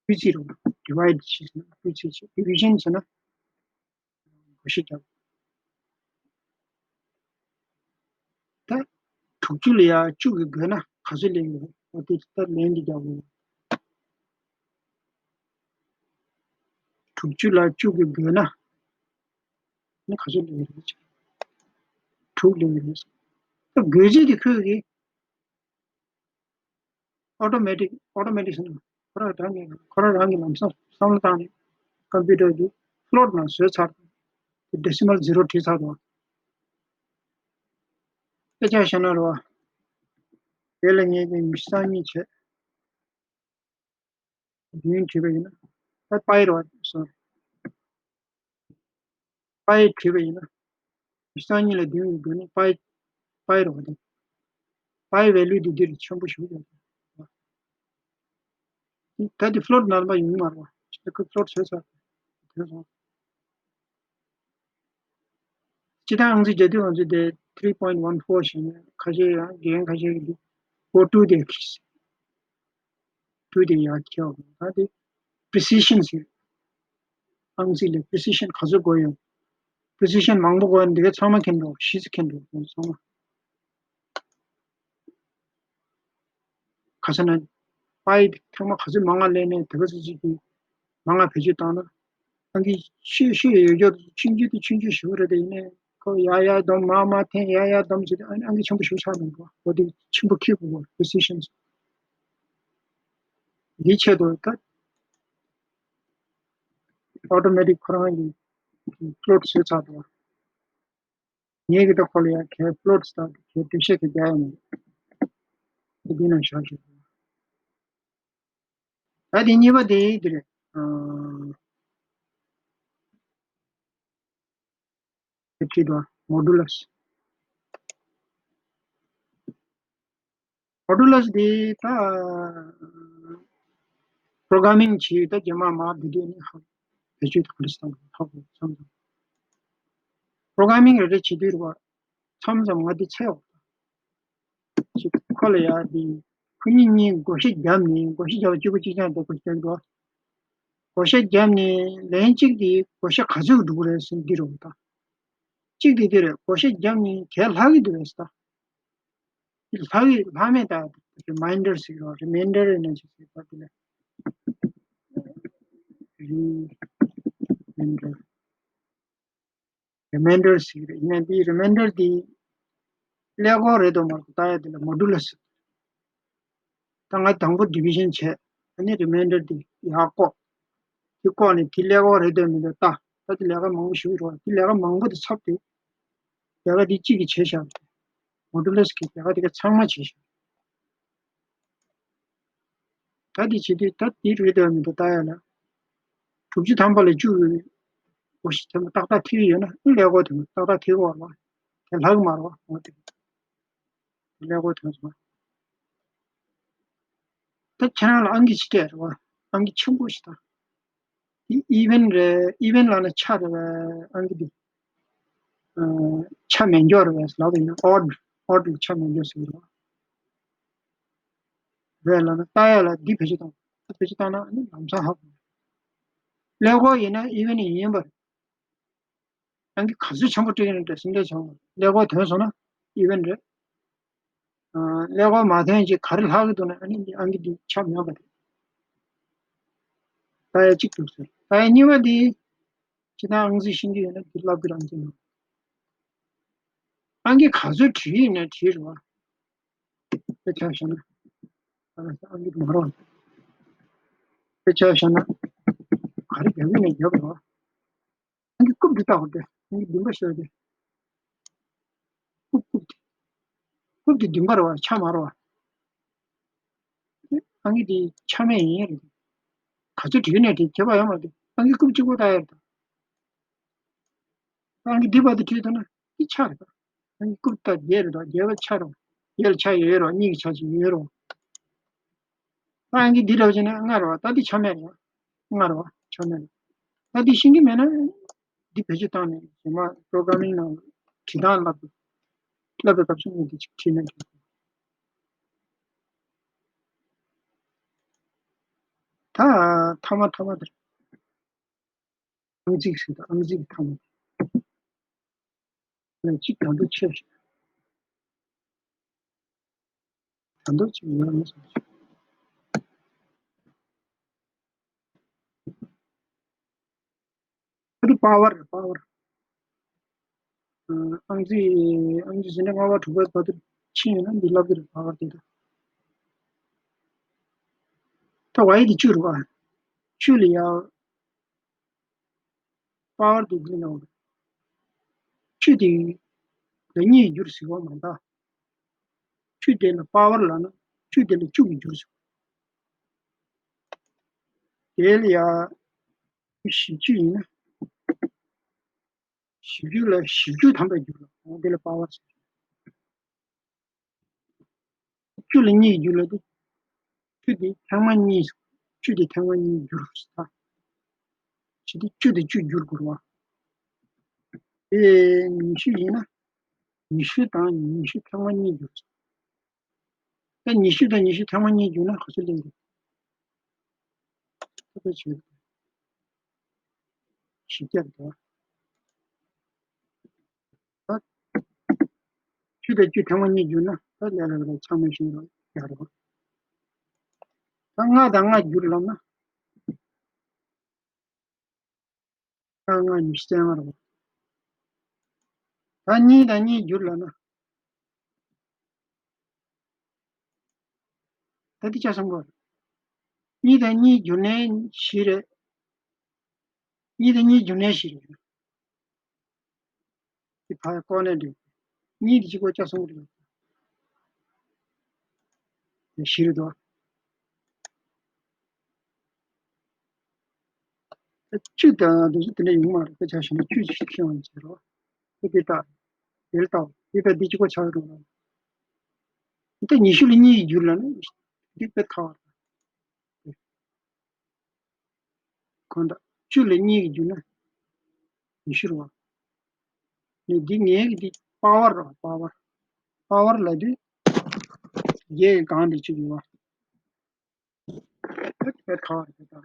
རྩིས་རུ། divide ཞེས་ཟེར་ན་དབུས་རྩིས་ཆེ། division ཟེར་ན་བགོ་བཤའ་རྒྱག་ད་དྲུག་ཅུ་ལ་ཡ་བཅུ་གིས་བགོས་ན་ག་ཚོད་སླེབས་ཡོད། འོ་དེ་ལྟར་ལན་འདི་རྒྱག་དགོས། དྲུག་ཅུ་ལ་བཅུ་གིས་བགོས་ན་ནི་ག་ཚོད་སླེབས་ཡོད་རེད། དྲུག་སླེབས་ཡོད་རེད། ད་བགོ་རྩིས་དེ་ཁོས་གི་ཨོ་ཊོ་མེ་ཊིག་ཨོ་ཊོ་མེ་ཊིག་ཟེར་ན་ཁོ་རང་རང་གི་ཁོ་རང་རང་གི་ལམ་སང་བསམ་བློ་བཏང་ནས་ཀམ་པུ་ཊར་གྱི་ཕློཊ་ནང་བཟོས་ཚར། ཌེ་སི་མལ་ཛི་རོ་བྲིས་ཚར་འདུག་དཔེ་ཆ་བཞག་ན་རེད་པ། དེ་ལ་ངས་ཀྱི་ཉི་ཤུ་རྩ་གཉིས་བྱས། བདུན་བྲིས་པ་ཡིན་ན། ད་པའི་རེད་པ། སོ་རི། པའི་བྲིས་པ་ཡིན་ན། ཉི་ཤུ་རྩ་གཉིས་ལ་བདུན་གྱིས་བགོས་ན་པའི། པའི་རེད་པ་དེ། པའི་ཝེ་ལུ་དེ་འདིར་ཆེན་པོ་ཞིག་ཡོད་རེད། ད་དེ་ཕློཊ་ནང་པ་ཡོང་གི་མ་རེད་པ། ཁོས་ཕློཊ་བཟོས་ཚར། དེ་སོང་། སྤྱིར་བཏང་ཨང་རྩིས་རྒྱག་དུས་ང་ཚོ་དེ་three point one four ཞེས་ནས་ཁ་ཤས་ཡང་རྒན་ཁ་ཤས་ཀྱིས་འདི་ཨོ་two དེ་ཁྱེར། two དེ་ཡར་ཁྱེར་བ། ད་དེ་precision ཟེར། ཨང་རྩིས་ལ་precision ག་ཚོད་དགོས་ཡོད། precision མང་པོ་དགོས་ཡོད་འདི་ག་ཚང་མ་ཁྱེར་འགྲོ། བཞི་ཙམ་ཁྱེར་འགྲོ་ཚང་མ། ག་ས་ན་པའི་ཐེངས་མ་ག་ཚོད་མང་ང་ལེན་ནས་དེ་ག་ཚོད་ཅིག་གི་མང་ང་བེད་སྤྱོད་བཏང་ན། ཨང་ཀི་ཤོད་ཤོད་ཡོད་རྒྱུ་ཆུང་ཆུང་དེ་ཆུང་ཆུང་ཞིག་རེད་དེ། ཡིན་ནའི་ཁོ་ཡར་ཡར་སྡོམ་མར་མར་འཐེན་ཡར་ཡར་སྡོམ་བྱས་ཏེ་ཨང་ཨང་ཀི་ཆེན་པོ་ཞིག་ཆགས་འདུག་གོ། འོ་དེ་ཆེན་པོ་ཁྱེར་དགོས་གོ། precision འདིའི་ཆེད་དུ་ད་automatic ཁོ་རང་གི་plot བཟོས་ཚར་འདུག་ངས་ཀྱི་ད་ཁོ་ལ་ཡ་གས་plot དང་གས་འགྲེལ་བཤད་གས་རྒྱག་ཡ་མེད། དེ་འདི་ནང་བཞག་ཞིག་ད་དེ་གཉིས་པ་དེ་འདི་རེད། ཨ། དེ་བྲིས་འདུག modulus། modulus དེ་ད་programming བྱེད་ད་རྗེས་མ་མ་བི་ཌི་ཡོ་ནི་ཧ་བེད་སྤྱོད་ག་རེ་བཏང་དགོས་ཐོག་མཚམས་མཚམས་programming རེ་རེ་བྱེད་དུས་རེད་བ། མཚམས་མཚམས་ང་འདི་འཚོལ་བ། ཅིག་ཁོ་ལ་ཡ་འདི་ཁོ་གཉིས་གཉིས་བགོ་བཤའ་བརྒྱབ་ནས། བགོ་བཤའ་བརྒྱབ་པ་གཅིག་པ་གཅིག་རྐྱང་དེ་བགོ་བཤའ་བརྒྱབ་འདུག་བགོ་བཤའ་བརྒྱབ་ནས་ལན་གཅིག་དེ་བགོ་བཤའ་ག་ཚོད་འགྲོ་གི་རེད་ཟེར་འདི་རེད་བ། ད་གཅིག་དེ་དེ་རེད། བགོ་བཤའ་བརྒྱབ་ནས་གས་ལྷག་གི་འདུག་བས་ད། ལྷག་གི་ལྷག་མེད་ད། remainder ཟེར་རོ། remainder ཡིན་ན་ཅིག་ཟེར་བ་དེ་ལ་remainder remainder ཟེར་གི་རེད། ཡིན་ན་འདི་remainder འདི་ཀླད་ཀོར་རེད་དོ་མ་རེད་ལྟ་ཡ་དེ་ལ་modulus། ད་ང་དང་པོ་division བྱས། ཨ་ནི་remainder འདི་ཡར་བཀོག་དེ་བཀོག་ནས་དེ་ཀླད་ཀོར་རེད་དོ་མི་འདུག་ལྟ། ད་དེ་ལས་ཀ་མང་པོ་ཞིག་འགྲོ་བ། དེ་ལས་ཀ་མང་པོ་དེ་ཚབ་སྟེ་ལས་ཀ་འདི་གཅིག་གིས་བྱས་བཞག modulus གིས་ལས་ཀ་དེ་ག་ཚང་མ་བྱས་བཞག་ད་འདི་བྱེད་དུས་ད་འདི་རེད་འདོད་མི་འདུག་ལྟ་ཡ་ལ། དྲུག་ཅུ་ཐམ་པ་ལ་བཅུ་འོ་ཞིག་ཐེབས་ཏག་ཏག་ཐིག་ཡོད་ན་ཨ་ཀླད་ཀོར་དེ་ཏག་ཏག་ཐིག་བར་བ་དེ་ལྷག་མ་རེད་བ། འོ་དེ་ཀླད་ཀོར་དེ་སོང་ད་ཁྱེད་རང་ལ་ཨང་ཀི་ཅིག་སྤྲད་རེད་བ། ཨང་ཀི་ཆེན་པོ་ཞིག་དང་། དེ་even རེད། even ལབ་ན་ཆ་རེད་བ། ཨང་ཀི་དེ་ཆ་མེད་མགྱོགས་རེད་བས་ལབ་པ་ཡིན་ན་odd odd ལ་ཆ་མེད་མགྱོགས་ཟེར་གྱི་རེད་བ། རེད་ལབ་ན་ལྟ་ཡ་ལ་འདི་བེད་སྤྱོད་བཏང་། ད་བེད་སྤྱོད་བཏང་ན་ཨ་ནི་ལམ་སང་ཧ་གོ། ཀླད་ཀོར་ཡིན་ན་even ཡིན་པ་རེད། ཨང་ཀི་ག་ཚོད་ཆེན་པོ་སྤྲད་ཡིན་ན་འདྲ་སེམས་ཁྲལ་བྱུང་། ཀླད་ཀོར་ཐོན་སོང་ན་even རེད། ཀླད་ཀོར་མ་ཐོན་རྗེས་ག་རེ་ལྷག་གི་འདུག་ན་ཨ་ནི་འདི་ཨང་ཀི་འདི་ཆ་མེད་པ་རེད། ལྟ་ཡ་གཅིག་འདུག་ཟེར། ལྟ་ཡ་གཉིས་པ་འདི་ཇི་ལྟར་ཨང་རྩིས་ཤེས་ཀྱི་ཡོད་ན་འདི་བསླབ་ཀྱི་རང་ཅི་ནོ། ཨང་ཀི་ག་ཚོད་བྲིས་ཡིན་ན་བྲིས་རེད་བ། དཔེ་ཆ་བཞག་ན། ཨང་ཀི་མ་རོ། དཔེ་ཆ་བཞག་ན། ག་རེ་རྒྱབ་ཡིན་ན་རྒྱབ་རེད་བ། ཨང་ཀི་རྐུབ་འདི་བལྟ་དགོས་ཏེ། ཨང་ཀི་བདུན་པ་ཤོད་དེ། རྐུབ་རྐུབ་དེ། རྐུབ་དེ་བདུན་པ་རེད་བ། ཆ་མ་རེད་བ། ཨང་ཀི་དེ་ཆ་མེད་ཡིན་རེད། ག་ཚོད་བྲིས་ནས་བྲིས་ཁྱད་པར་ཡོད་མ་རེད། ཨང་ཀི་རྐུབ་གཅིག་པོ་ལྟ་ཡ་རེད། ཨང་ཀི་འདི་བར་དུ་བྲིས་ཐུབ་ན་འདི་ཆ་རེད། ཨང་ཀི་རྐུབ་ལྟ་བརྒྱད་རེད་དོ། བརྒྱད་པ་ཆ་རེད། བརྒྱད་ལ་ཆ་ཡོད་རེད། གཉིས་ཀྱི་ཆ་ཅིག་ཡོད་རེད། ཨང་ཀི་འདི་འདྲ་བྱས་ན་ལྔ་རེད་བ། ད་འདི་ཆ་མེད་རེད་བ། ལྔ་རེད་བ། ཆ་མེད་རེད། ད་འདི་ཤེས་ཀྱི་མེད་ན་འདི་བེད་སྤྱོད་བཏང་ནས་རྗེས་མ་པོ་རོ་གྷ་ར་མིང་ནང་བྲིས་སྟངས་བསླབ་བསླབ་པའི་སྐབས་སུ་ངས་འདི་ཅིག་བྲིས་ན་འགྲིག་ད་ཐ་མ་ཐ་མ་དེར། ཨང་རྩིས་ཟེར་དང་ཨང་རྩིས་ཀྱི་ཐ་མ། ལན་གཅིག་ད་དུང་ཆད་ཤག་ད་དུང་གཅིག་ཡོད་མ་སོང་། ཨ་དེ་པ་ཝར་རེད། པ་ཝར། ཨང་རྩིས་ཨང་རྩིས་ཟིན་ན་ལྔ་པ་དྲུག་པ་བར་དུ་ཕྱིན་ཡོད་ན་འདི་ལབ་ཀྱི་རེད། པ་ཝར་དེ་དང་། ད་ཝའི་དེ་བཅུ་རེད་བ། བཅུ་ལ་ཡ། པ་ཝར་དེ་འདི་ནང་བཅུ་དེ་ལ་གཉིས་བསྒྱུར་ཟེར་བ་མ་གཏོགས། བཅུ་དེ་ལ་པ་ཝར་ལབ་ན་བཅུ་དེ་ལ་བཅུ་གིས་བསྒྱུར་ཟེར་བ། དེ་ལ་ཡ་བཞི་བཅུ་ཡིན་ན། བཞི་བཅུ་ལ་བཞི་བཅུ་ཐམ་པ་བསྒྱུར་ལ་འོང་། དེ་ལ་པ་ཝར་ཟེར། བཅུ་ལ་གཉིས་བསྒྱུར་ལ་དེ། བཅུ་དེ་ཐེངས་མ་གཉིས། བཅུ་དེ་ཐེངས་མ་གཉིས་བསྒྱུར་ཟེར། བྱས་ཏེ་བཅུ་དེ་བཅུ་བསྒྱུར་དགོས་རེད་བ། དེ་ཉི་ཤུ་ཡིན་ན། ཉི་ཤུ་དང་ཉི་ཤུ་ཐེངས་མ་གཉིས་བསྒྱུར་ཚེ། ད་ཉི་ཤུ་དང་ཉི་ཤུ་ཐེངས་མ་གཉིས་བསྒྱུར་ན་ག་ཚོད་སླེབས་རེད། ད་དཔེ་བྱས། བཞི་བརྒྱ་རེད་པ། ད་བཅུ་དང་བཅུ་ཐེངས་མ་གཉིས་བསྒྱུར་ན་ད་ལས་སླ་པོ་ཆ་མེད་ཤིང་རོ་ཡག་རེད་པ། ད་ལྔ་དང་ལྔ་བསྒྱུར་ལབ་ན། ལྔ་ལྔ་ཉི་ཤུ་རྩ་ལྔ་རེད་པ། ད་གཉིས་དང་གཉིས་བསྒྱུར་ལབ་ན། ད་འདི་ཆ་བསམ་དགོས། གཉིས་དང་གཉིས་བསྒྱུར་ན་བཞི་རེད། གཉིས་དང་གཉིས་བསྒྱུར་ན་བཞི་རེད། འདི་ཕར་བཀོག་ནས་འགྲིག་གཉིས་དེ་གཅིག་པོ་ཆ་བསམ་དགོས། བཞི་རེད་དོ། བཅུ་དང་དེ་ཚོ་དེ་འདྲ་ཡོང་མ་རེད། དཔེ་ཆ་བཞག་ན་བཅུ་ཞིག་ཤེས་པ་བྱེད་རོགས། དེ་དེ་ལྟ། དེ་ལྟ། དེ་ལྟ་འདི་གཅིག་པོ་ཆགས་འགྲོ་རོགས། འདི་ཉི་ཤུ་ལ་གཉིས་ཀྱིས་བསྒྱུར་ལ་ནི་འདི་དཔེ་ཐག་རེད། གང་ལྟར་བཅུ་ལ་གཉིས་ཀྱིས་བསྒྱུར་ན་ཉི་ཤུ་རེད་པ། ནི་འདི་ངའི་གི་འདི་པ་ཝར་རེད་པ། པ་ཝར། པ་ཝར་ལབ་དུས་བརྒྱད་ཀྱི་སྒང་དེ་གཅིག་ཡོད་པ། དེ་དཔེ་ཐག་རེད་ད།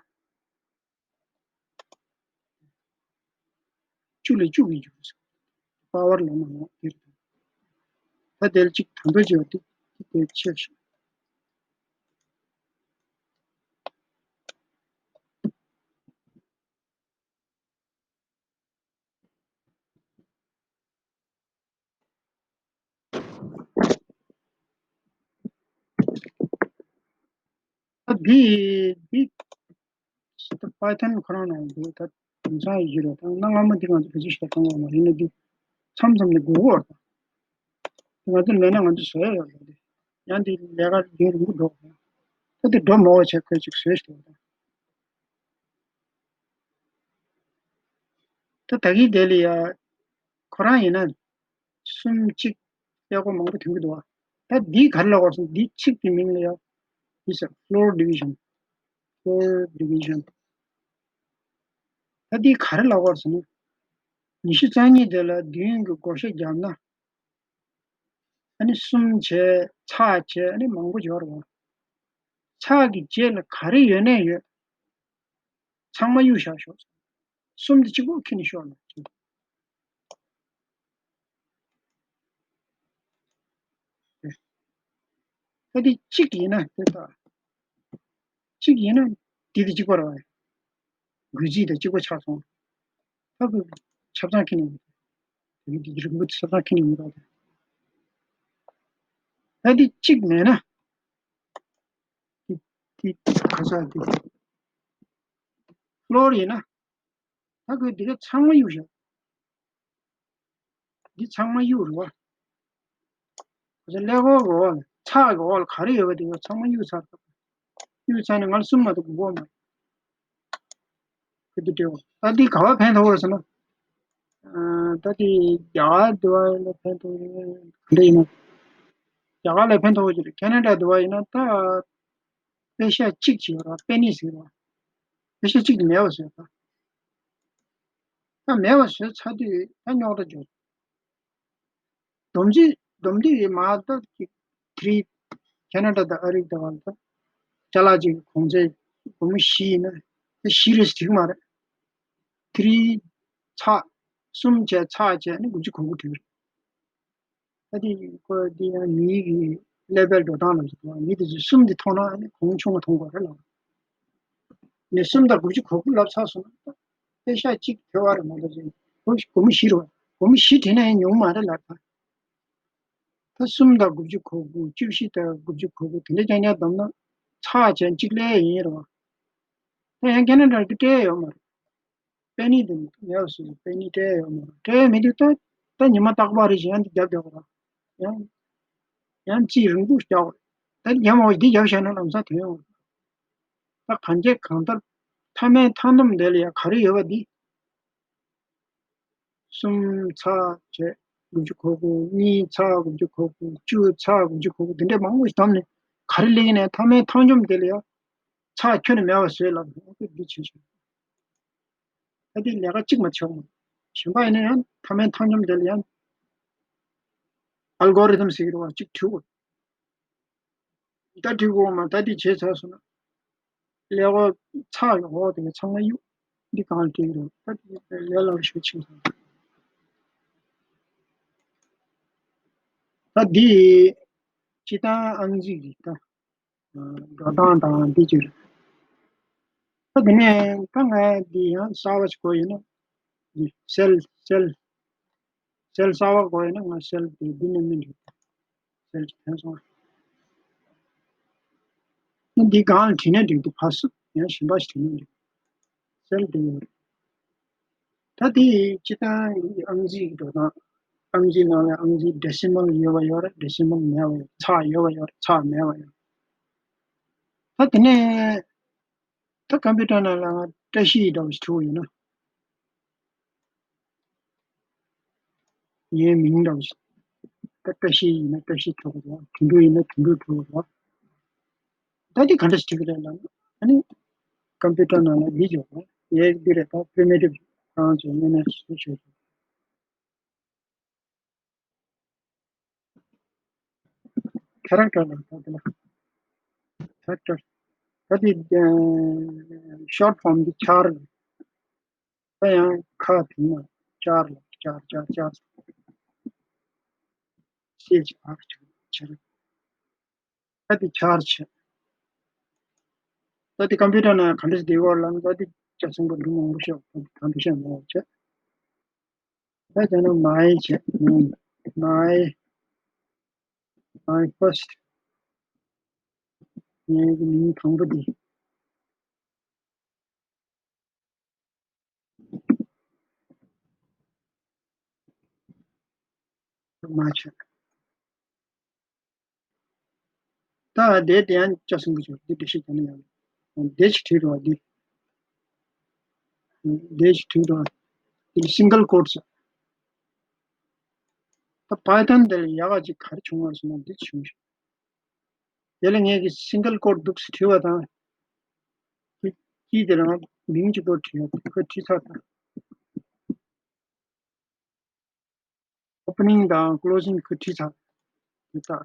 བཅུ་ལས་བཅུ་གིས་བསྒྱུར་ཟེར། པ་ཝར་ལབ་ན་འོང་དེ་རེད། ད་དེ་ལ་གཅིག་དམ་པོ་བྱས་པ་དེ་དེ་ཆེ་ཤོས། ད་འདི་འདི་ད་པའི་ཐན་ཁོ་རང་ནང་འདུག་ད་དེང་སང་ཡི་གེ་རེད། ད་གནའ་སྔ་མོ་འདི་ང་ཚོ་བེད་སྤྱོད་ཞིག་གཏོང་བ་མ་ཡིན་ན་འདི་མཚམས་མཚམས་ནས་དགོས་ཀྱི་ཡོད་རེད། ད་ང་ཚོ་མེད་ན་ང་ཚོ་བཟོ་ཡ་ཡོད་རེད། ཡང་འདི་ལས་ཀ་རྒྱུན་རིང་པོ་འགྲོ་དགོས། ད་འདི་འགྲོ་མ་འོས་བྱས་ཁོས་ཅིག་བཟོས་ཤིག་འདུག་ད་ད་གིན་དེ་ལ་ཡ་ཁོ་རང་ཡིན་ན། གསུམ་གཅིག་ཀླད་ཀོར་མང་པོ་ཐོན་གྱི་འདུག་བ། ད་འདི་ག་རེ་ལབ་དགོས་ཟེར་ན་འདི་གཅིག་གི་མིང་ལ་ཡ། འདི་ཟེར་floor division། floor division། ད་འདི་ག་རེ་ལབ་དགོས་ཟེར་ན། ཉི་ཤུ་རྩ་གཉིས་དེ་ལ་བདུན་གྱི་བགོ་བཤའ་བརྒྱབ་ན། ཨ་ནི་གསུམ་བྱས་ཚེག་བྱས་ཨ་ནི་མང་པོ་འབྱོར་བ། ཚེག་གི་རྗེས་ལ་ག་རེ་ཡོད་ནའི་ཡོད། ཚང་མ་གཡུག་བཞག་ཤོག་གསུམ་དེ་གཅིག་པོ་ཁྱེར་ནས་ཤོག་ལབ། ད་དེ་གཅིག་ཡིན་ན་དེ་ལྟ། གཅིག་ཡིན་ན་དེ་དེ་གཅིག་པ་རེད་བ། འགུལ་རྩིས་དང་གཅིག་པ་ཆགས་སོང་། ད་ཁོས་ཆ་ཚང་ཁྱེར་ནས་ཡོང་། དེ་གི་དེ་རིང་པོ་ཆ་ཚང་ཁྱེར་ནས་ཡོང་རོགས་དང་། ད་དེ་གཅིག་མེད་ན། དེ་དེ་ག་ས་དེ། ཀློར་ཡིན་ན། ད་ཁོས་འདི་ག་ཚང་མ་གཡུག་བཞག་འདི་ཚང་མ་གཡུག་རེད་བ། ཁོ་ཚོ་ཀླད་ཀོར་གྱི་འོག་ལ་ཚེག་གི་འོག་ལ་ག་རེ་ཡོད་པ་དེ་ཚང་མ་གཡུག་ཚར་ཐུབ། གཡུག་ཚར་ནས་ང་ལ་གསུམ་མ་གཏོགས་དགོས་མ་རེད། ཁོས་འདི་སྤྲད་འོ། ད་འདི་ག་པར་ཕན་ཐོགས་རེད་ཟེར་ན། ཨ། ད་འདི་རྒྱ་གར་འདི་བ་ལ་ཕན་ཐོགས་རེད། ག་འདྲ་ཡིན་ན། རྒྱ་གར་ལ་ཕན་ཐོགས་ཀྱི་རེད། ཁེ་ན་ཌ་འདི་བ་ཡིན་ན་ད། པེ་ཤ་གཅིག་བྱས་ར་པེ་ནི་ཟེར་ར། པེ་ཤ་གཅིག་དེ་མེད་པ་བཟོས་ད། ད་མེད་པ་བཟོས་ཚར་དུས་ད་རྙོག་དྲ་འབྱུང་། སྡོམ་རྩིས་སྡོམ་དུས་མ་ད་ཅིག་དེ་རིང་ཁེ་ན་ཌ་དང་ཨ་རི་དང་བར་ད་ཅ་ལག་ཅིག་གོང་ཚད་སྒོར་མོ་བཞི་ཡིན་ན་ད་བཞི་རེད་ཟེར་གྱི་མ་རེད། དེ་རིང་ཚེག་གསུམ་བྱས་ཚེག་བྱས་ནི་དགུ་བཅུ་གོ་དགུ་ཐུབ་རེད། ད་དེ་ཁོ་དེ་ཡང་མིའི་གི་ཀླད་པའི་འགྲོ་སྟངས་ལ་གཟིགས་པ། མི་དེ་ཚོས་གསུམ་དེ་མཐོང་ན་ཨ་ནི་གོང་ཆུང་བ་མཐོང་དགོས་རེད་ལ། ནས་གསུམ་དང་དགུ་བཅུ་གོ་དགུ་ལབ་ཚར་སོང་ན་ད་པེ་ཤ་གཅིག་ཐེ་བ་རེད་མ་གཏོགས་ཅིག་སྒོར་མོ་བཞི་རེད་བ། སྒོར་མོ་བཞི་བྲིས་ན་ཡང་ཉུང་མ་རེད་ལ་ད། ད་གསུམ་དང་དགུ་བཅུ་གོ་དགུ། བཅུ་བཞི་དང་དགུ་བཅུ་གོ་དགུ་དེ་འདྲ་རྐྱང་རྐྱང་བསྡོམས་ན་ཚེག་བྱས་གཅིག་ལས་ཡིན་རེད་བ། ད་ཡང་ཁེ་ན་ཌ་དེ་སྤྲད་ཡོད་མ་རེད། པེ་ནི་དེ་ཉར་སོང་། པེ་ནི་སྤྲད་ཡོད་མ་རེད། སྤྲད་མི་འདུག་ད་ད་ཉི་མ་རྟག་པར་རེ་བཞིན་ཡང་འདི་རྒྱབ་རྒྱག་ར། ཡང་ཡང་རྩིས་རིང་པོ་རྒྱག་དགོས། ད་རྒྱབ་མ་འོས་འདི་རྒྱབ་བཞག་ན་ལམ་སང་དོན་ཡོང་། ད་གང་བྱས་གང་ལྟར་མཐའ་མའི་མཐའ་སྡོམ་དེ་ལ་ཡང་ག་རེ་ཡོད་པ་འདི། གསུམ་ཚེག་བྱས་དགུ་བཅུ་གོ་དགུ། གཉིས་ཚེག་དགུ་བཅུ་གོ་དགུ། བཅུ་ཚེག་དགུ་བཅུ་གོ་དགུ། འདི་འདྲའི་མང་པོ་ཞིག་བསྡོམས་ནས་ག་རེ་སླེབས་ཀྱི་ན་མཐའ་མའི་མཐའ་སྡོམ་དེ་ལ་ཡང་ཚེག་ཁྱོན་ནས་མེད་པ་བཟོས་ལབ་ནས་འདི་བྱས་བྱུང་། ད་དེ་ལས་ཀ་གཅིག་མ་བྱུང་། གཞན་པ་ཡིན་ན་ཡང་མཐའ་མའི་མཐའ་མཉམ་དེ་ལ་ཡང་ཨལ་གོ་རི་དམ་ཟེར་གྱི་རེད་བ། གཅིག་བྲིས་དགོས། ད་བྲིས་དགོས་མ། ད་འདི་བྱས་ཚར་སོང་ན། ཀླད་ཀོར་ཚགས་ཀྱི་འོག་དེ་ག་ཚང་མ་གཡུག་འདི་གང་ལ་བྲིས་རེད། ད་འདི་ལས་སླ་པོ་ཞིག་ཕྱིན་སོང་། ད་འདི་སྤྱི་བཏང་ཨང་རྩིས་རེད་ད། འགྲོ་སྟངས་དང་འདི་ཅིག་རེད། ད་དེ་ནས་ད་ང་འདི་ཡང་གསར་པ་ཞིག་དགོས་ཡོད་ན། འདི་སེལ་སེལ་སེལ་གསར་པ་དགོས་ཡོད་ན་ང་སེལ་དེ་འདི་ནས་མི་འགྲིག་སེལ་ཅིག་འཐེན་སོང་། འདི་སྒང་ལ་བྲིས་ན་འགྲིག་འདུག་ཕར་ཚུར་ཡང་གཞན་པ་ཞིག་བྲིས་ན་འགྲིག་སེལ་དེ་ཡོད་རེད། ད་དེ་སྤྱི་བཏང་གི་ཨང་རྩིས་ཀྱི་འགྲོ་སྟངས། ཨང་རྩིས་ནང་ལ་ཨང་རྩིས་ཌེ་སི་མལ་ཡོད་པ་ཡོད་རེད། ཌེ་སི་མལ་མེད་པ་ཡོད། ཚེག་ཡོད་པ་ཡོད་རེད། ཚེག་མེད་པ་ཡོད་རེད། ད་དེ་ནས་ད་ཀམ་པུ་ཊར་ནང་ལ་ང་བཀྲ་ཤིས་འདྲ་བོ་ཞིག་བྲིས་པ་ཡིན་ན། ངའི་མིང་འདྲ་བོ་ཞིག་ད་བཀྲ་ཤིས་ཡིན་ན་བཀྲ་ཤིས་བྲིས་དགོས་རེད། དོན་གྲུབ་ཡིན་ན་དོན་གྲུབ་བྲིས་དགོས་རེད། ད་འདི་ག་འདྲ་ཞིག་བྲིས་ཀྱི་རེད་ལབ་ན། ཨ་ནི་ཀམ་པུ་ཊར་ནང་ལ་འདི་འཇོག་པ། ངས་འདི་རེད། ད་པི་རི་མི་ཊིབ་རང་བྱས་ངས་ནས་སུ་བྱས། ཁེ་རེག་ཊར་ལ་ད་འདི་ལ་ཁེ་རེག་ཊར། ད་འདི་ཤོཊ་ཕོམ་འདི་ཆར། ད་ཡང་ཁ་དེ་ན་ཅར་ལ་ཅར་ཅར་ཅར། སེ་ཅི་ཨར་ཅར་ཅར། ད་དེ་ཆར་བྱས། ད་དེ་ཀམ་པུ་ཊར་ནང་ག་འདྲ་བསྡད་ཡོད་ལབ་ན། ད་དེ་ཅ་ཆེན་པོ་འདི་མང་པོ་ཤོག་ད་དེ་གང་དུ་བཤད་མ་འོང་བྱས། ད་བྱས་ན་མའི་བྱས། མའི་མའི་ཕར་སི་ཊི། ངའི་མིང་དང་པོ་འདི། མ་བྱས། ད་དེ་དེ་ཡང་ཅ་སུན་གི་ཆོག་འདི་འགྲེལ་བཤད་རྒྱག་ན་ཡང་། དེ་ཞིག་བྲིས་རོགས། འདི་དེ་ཞིག་བྲིས་རོགས། འདི་སིང་གལ་ཀོ་ཊི་ཟེར། ད་པའི་ཐོན་དེ་ལ་ཡག་ག་ཅིག་ག་རེ་བྱུང་བ་ཟེར་ན་འདི་བྱུང་ཞིག་དེ་ལ་ངས་ཀྱི་སིང་གལ་ཀོ་ཊི་འདུག་སེ་བྲིས་པ་དང་། ཀྱི་ཀྱི་དེ་རང་མིང་གཅིག་པོ་བྲིས་ཡོད། ཁོས་བྲིས་ཚར་དང་། ཨོ་པ་ནིང་དང་ཀློ་སིང་ཁོས་བྲིས་ཚར། དེ་ལྟར་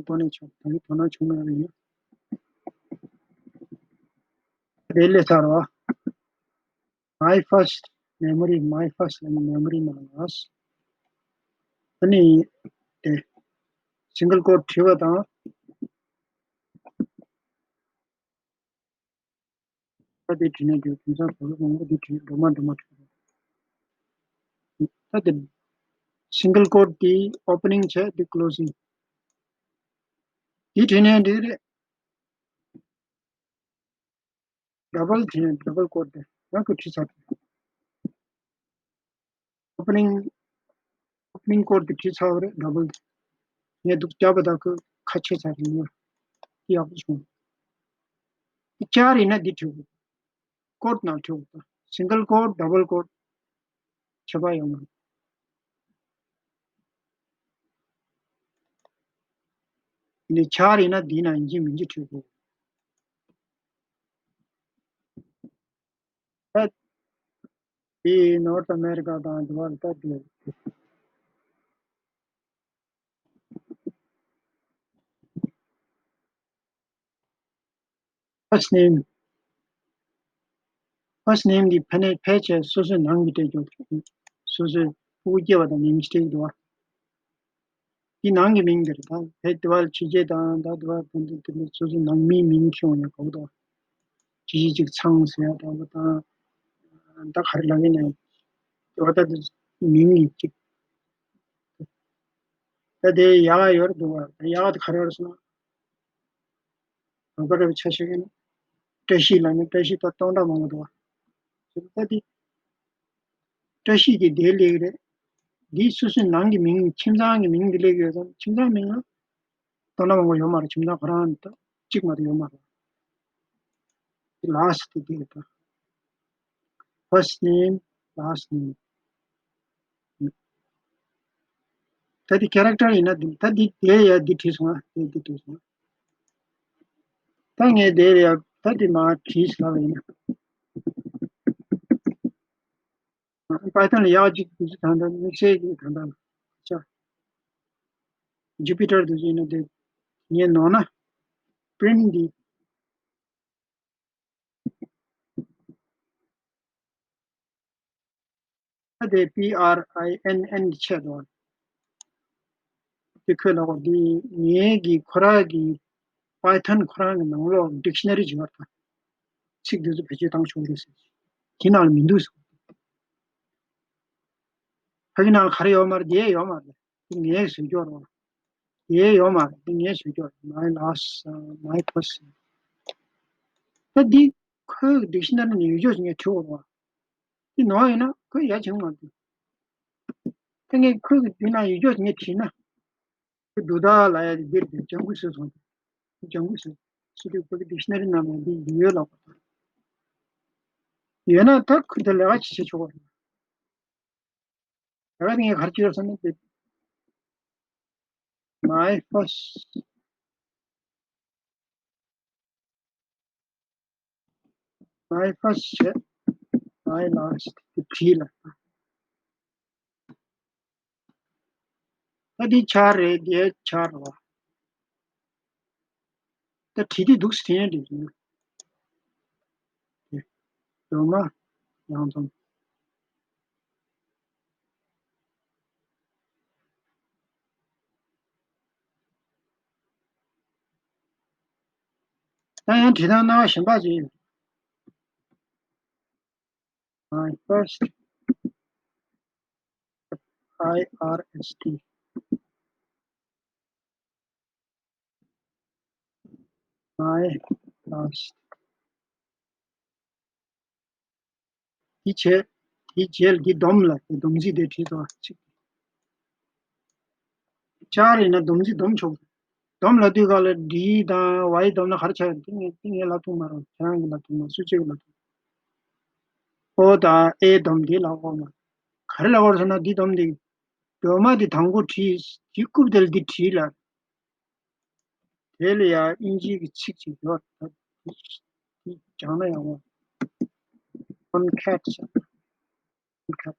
གོ་ནས་ཆོག་དེ་དོ་སྣང་བྱུང་ན་རེད། རེད་ལས་ཚར་བ། My first memory, my first memory ནང་ལ། ཨ་ནི་དེ་སིང་གལ་ཀོ་ཊི་བྲིས་པ་དང་། ད་དེ་བྲིས་ནས་འདུག་དེང་སང་བོད་པ་མང་པོ་འདི་བྲིས་འགྲོ་མ་འགྲོ་མ་བྲིས། ད་དེ་སིང་གལ་ཀོ་ཊི་དེ་ཨོ་པ་ནིང་བྱས། དེ་ཀློ་སིང་། དེ་བྲིས་ནས་འདི་རེད། ཌབ་བལ་བྲིས་ནས་ཌབ་བལ་ཀོ་ཊི་དེ་ཡང་ཁོས་བྲིས་ཚར། ཨོ་པ་ནིང་ཨོ་པ་ནིང་ཀོ་ཊི་དེ་བྲིས་ཚར་བ་རེད། ཌབ་བལ། ངས་འདུག་བརྒྱབ་པ་དང་ཁོས་ཁ་ཕྱེ་ཚར་རེད། ཡག་པོ་བྱུང་། དེ་ཅར་ཡིན་ན་འདི་བྲིས་དགོས། ཀོ་ཊི་ནང་བྲིས་དགོས། སིང་གལ་ཀོ་ཊི། ཌབ་བལ་ཀོ་ཊི། ཁྱད་པར་ཡོད་མ་རེད། ཡིན་ནའི་ཅར་ཡིན་ན་འདི་ནང་ཡིན་གཅིག་མིན་གཅིག་བྲིས་དགོས། ད་དེ་ནོར་ཐ་ཨ་མེ་རི་ཀ་དང་དེ་བར་ད་དེ། ཕར་སི་ཊི་ནེམ། ཕར་སི་ཊི་ནེམ་འདི་ཕ་ནས་ཕལ་ཆེར་སོ་སོའི་ནང་གི་སྤྲད་རྒྱུ། སོ་སོའི་ཕྲུ་གུ་སྐྱེས་པ་དང་མིང་ཅིག་སྤྲད་ཀྱི་འདུག་བ། འདི་ནང་གི་མིང་འདི་རེད། ད་ཕལ་དེ་བར་ཕྱི་རྒྱལ་དང་ད་དེ་བར་དེ་འདི་དེ་འདི་སོ་སོའི་ནང་མིའི་མིང་ཁྱོན་ཡོད་གོ་དོ། ཅི་ཞིག་ཅིག་ཚང་ཟེར་ཡ་འདྲ་པོ་དང་། ད་ག་རེ་ལབ་ཡིན་ནའི། དེ་བ་ད་དེ་མིང་ཡིན་ཅིག་ད་དེ་ཡག་ཡོད་རེད་འདུག་བ། ད་ཡག་དེ་ག་རེ་ཡོད་རེད་ཟེར་ན། ལོ་ཀ་རེ་བའི་ཆ་ཤས་ཀྱི་ནི། བཀྲ་ཤིས་ལ་ནི་བཀྲ་ཤིས་ད་སྟོང་ཕྲག་མང་པོ་འདུག་བ། ད་དེ། བཀྲ་ཤིས་ཀྱི་དེ་ལེགས་རེད། འདི་སོ་སོའི་ནང་གི་མིང་ཁྱིམ་ཚང་གི་མིང་འདི་ལེགས་ཡོད་ཙང་ཁྱིམ་ཚང་མིང་ལ་སྟོང་ཕྲག་མང་པོ་ཡོད་མ་རེད། ཁྱིམ་ཚང་ཁོ་རང་ད་གཅིག་མ་གཏོགས་ཡོད་མ་རེད། འདི་ལ་སི་ཊི་དེ་དེ་རེད་ད། First name, last name. ད་འདི་ཁེ་རེག་ཊར་ཡིན་ན་འདི་ད་འདི་དེ་ཡ་འདི་བྲིས་སོང་ང་། དེ་འདི་བྲིས་སོང་ང་། ད་ངས་དེ་ཡ་ད་འདི་མ་བྲིས་ལབ་ཡིན་ན། Python ལ་ཡག་ཅིག་དུས་ཚོད་ད་ལྟ་དམིགས་བསལ་གྱི་ད་ལྟ་ཆ་Jupyter དུས་ཚོད་ཡིན་ན་དེ་ངས་ནོར་ན་print འདི། ད་དེ་P R I N N ཆད་འདུག་དེ་ཁོས་ལབ་པ་འདི་ངའི་གི་ཁོ་རང་གི་Python ཁོ་རང་གི་ནང་ལོགས་dictionary ཅིག་ཡོད་རེད། ཚིག་འདི་ཚོ་བེད་སྤྱོད་བཏང་ཆོག་རེད་ཟེར། དེ་ནང་ལ་མི་འདུག་ཟེར། ཕ་གི་ནང་ལ་ག་རེ་ཡོད་མ་རེད། དེ་ཡོད་མ་རེད། དེ་ངས་བཟོས་ཀྱོག་རེད། དེ་ཡོད་མ་རེད། དེ་ངས་བཟོས་ཀྱོག་རེད། My last, uh, my first. ད་འདི་ཁོའི་dictionary ནས་ཡོད་ཆོག་ངས་བྲིས་པ་རེད། དེ་ནོར་ཡིན་ན་ཁོས་ཡ་བྱེད་མ་ཐུབ། ད་ངས་ཁོས་གི་དེ་ན་ཡིག་སྒྱུར་ངས་བྲིས་ན། ཁོས་འདུག་ད་ལ་ཡ་དེ་འདིར་དེ་ལྗང་ཁུ་བཟོས་སོང་། ལྗང་ཁུ་བཟོས། སུ་དེ་ཁོ་གི་ཌིག་ཤི་ན་རི་ནང་ན་འདི་ཡོད་ལབ་པ་དང་། ཡོད་ན་ད་ཁོས་དེ་ལས་ཀ་ཅིག་བྱེད་ཆོག་པ་རེད། ལས་ཀ་དེ་ངས་ག་རེ་བྱེད་ཡོད་ཟེར་ན་དེ། My first My first བྱས། My last དེ་བྲིས་ལ། ད་འདི་ཆར་རེད། འདི་ཆར་རེད་བ། ད་བྲིས་དེ་འདུག་སེ་བྲིས་ཡང་འགྲིག་གི་འདུག་སྒྲོལ་མ་ཡང་འཛོམས། ད་ཡང་བྲིས་སྟངས་སྣང་བ་གཞན་པ་ཅིག་ཡོད། My first I R S T My last དེ་བྱས། དེ་རྗེས་ལ་འདི་སྡོམ་ལ་དེ་སྡོམ་རྩིས་དེ་བྲིས་ཏོ་ཅིག་ཆར་ཡིན་ན་སྡོམ་རྩིས་སྡོམ་ཆོག་སྡོམ་ལབ་དུས་སྒང་ལ་ཌི་དང་ཝའི་སྡོམ་ན་ག་རེ་ཆགས་ཡོད། དེ་ངས་དེ་ངས་ལབ་ཐུབ་མ་རེད། ཁྱེད་རང་གིས་ལབ་ཐུབ་མ་རེད། སུ་གཅིག་གིས་ལབ་ཐུབ། ཨོ་དང་ཨེ་སྡོམ་འདི་ལབ་དགོས་མ་རེད། ག་རེ་ལབ་དགོས་རེད་ཟེར་ན་འདི་སྡོམ་འདི། སྒྲོལ་མ་འདི་དང་པོ་བྲིས། དེ་རྐུབ་དེ་ལ་འདི་བྲིས་ལ། དེ་ལ་ཡང་དབྱིན་ཇིའི་གི་ཚིག་ཅིག་ཡོད་རེད། ད་དེ་སྦྱང་ན་ཡག་པོ། Concat ཟེར། Concat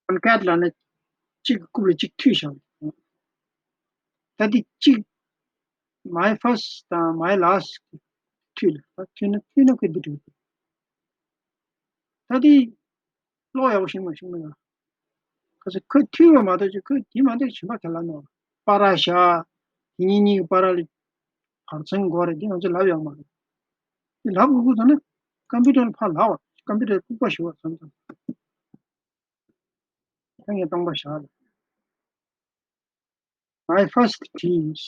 Concat ལབ་ན་གཅིག་གི་རྐུབ་ལ་གཅིག་མཐུད་བཞག་ད་འདི་གཅིག My first དང་My last མཐུད་ལ། ད་མཐུད་ན་མཐུད་ན་ཁོས་འདི་འགྲིག་ད་འདི་ཀློག་ཡག་པོ་ཤེས་མ་ཤེས་མ་ཡང་། ཁ་སང་ཁོས་མཐུད་པ་མ་གཏོགས་ཅིག་ཁོས་དེ་མ་གཏོགས་གཞན་པ་ག་ལ་ནོར། པར་བཞག་དེ་གཉིས་གཉིས་ཀྱི་པར་ལ་བར་མཚམས་དགོས་རེད། དེ་ང་ཚོས་ལབ་ཡོད་མ་རེད། དེ་ལབ་དགོས་ཀྱི་འདུག་ན་ཀམ་པུ་ཊར་ལ་ཕར་ལབ་པ། ཀམ་པུ་ཊར་ལྐུགས་པ་ཞིག་པ་བསམ་བསམ། ད་ངས་སྟོང་པ་བཞག་ལ། My first བྲིས།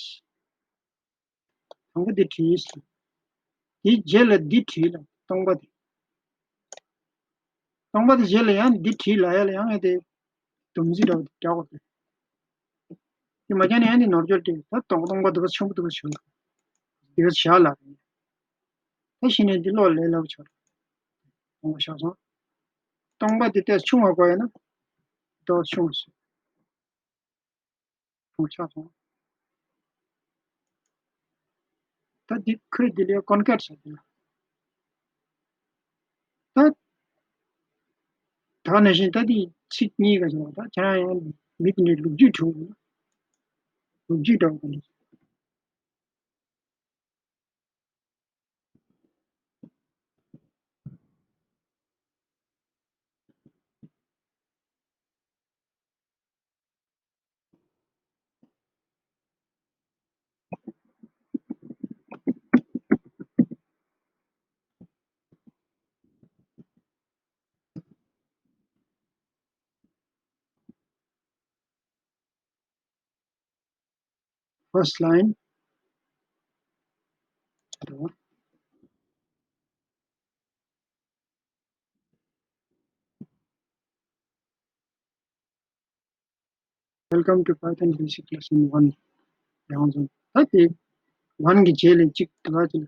དང་པོ་དེ་བྲིས། དེའི་རྗེས་ལ་འདི་བྲིས་ལ་སྟོང་པ་དེ། སྟོང་པ་དེ་རྗེས་ལ་ཡང་འདི་བྲིས་ལ་ཡ་ལ་ཡང་ངས་དེ་སྡོམ་རྩིས་འདྲ་བོ་དེ་རྒྱག་དགོས་རེད། དེ་མ་རྒྱག་ན་ཡང་འདི་ནོར་འགྱོ་དེ། ད་སྟོང་སྟོང་པ་འདི་ག་ཆེན་པོ་འདི་ག་ཆེན་པོ་འདི་ག་བཞག་ལ་རེད། ད་གཞི་ནས་འདི་ཀློག་ལས་སླ་པོ་ཆགས་རེད། སྟོང་པ་བཞག་སོང་། སྟོང་པ་དེ་ཏོག་ཙམ་ཆུང་བ་དགོས་ཡོད་ན་ཏོག་ཙམ་ཆུང་བ་བཟོས། ཆུང་ཆགས་སོང་། ད་འདི་ཁོས་འདི་ལས་ཀོན་ཀེཊ་ཟེར་གྱི་ཡོད། ད་ད་ནང་བཞིན་ད་འདི་ཚིག་གཉིས་ཀ་བྱུང་བ། ད་ཁྱེད་རང་ཡང་མི་དེ་འདྲའི་ལོ་རྒྱུས་བྲིས་དགོས་ན་ལོ་རྒྱུས་འདྲ་བོ་ག་འདྲ། First line. Welcome to Python basic lesson one. ཡང་ཟེར། ད་དེ་ཝན་གྱི་རྗེས་ལ་གཅིག་དེ་ག་ཅིག་ལ་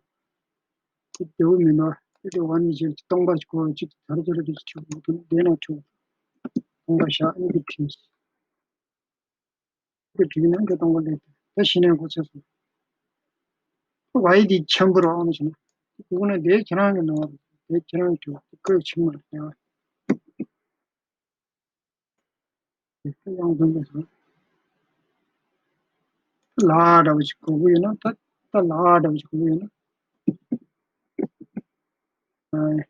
དེ་བདེ་བོ་མིན་ནོ། དེ་དེ་ཝན་གྱི་རྗེས་ལ་སྟོང་པ་གོ་གཅིག་དར་དར་དེ་ཆུ་དེ་ན་ཆུ་སྟོང་པ་བཞག་ཨེ་འདི་བྲིས། དེ་བྲིས་ན་འདི་སྟོང་པ་ལས་ད་གཞི་ནས་གོ་ཚར་སོང་། ཝའི་འདི་ཆེན་པོ་རང་ཞིག་ན་དེ་གུག་ན་དེ་ཁྱེད་རང་གི་ནང་དེ་ཁྱེད་རང་གི་དེ་ཁོས་ཆུང་མ་རེད། དབྱངས་འཛོམས་པ་ཟེར། ལ་འདྲ་བ་ཞིག་གོ་གི་ཡོད་ན། ད་ད་ལ་འདྲ་བ་ཞིག་གོ་གི་ཡོད་ན། ཨ།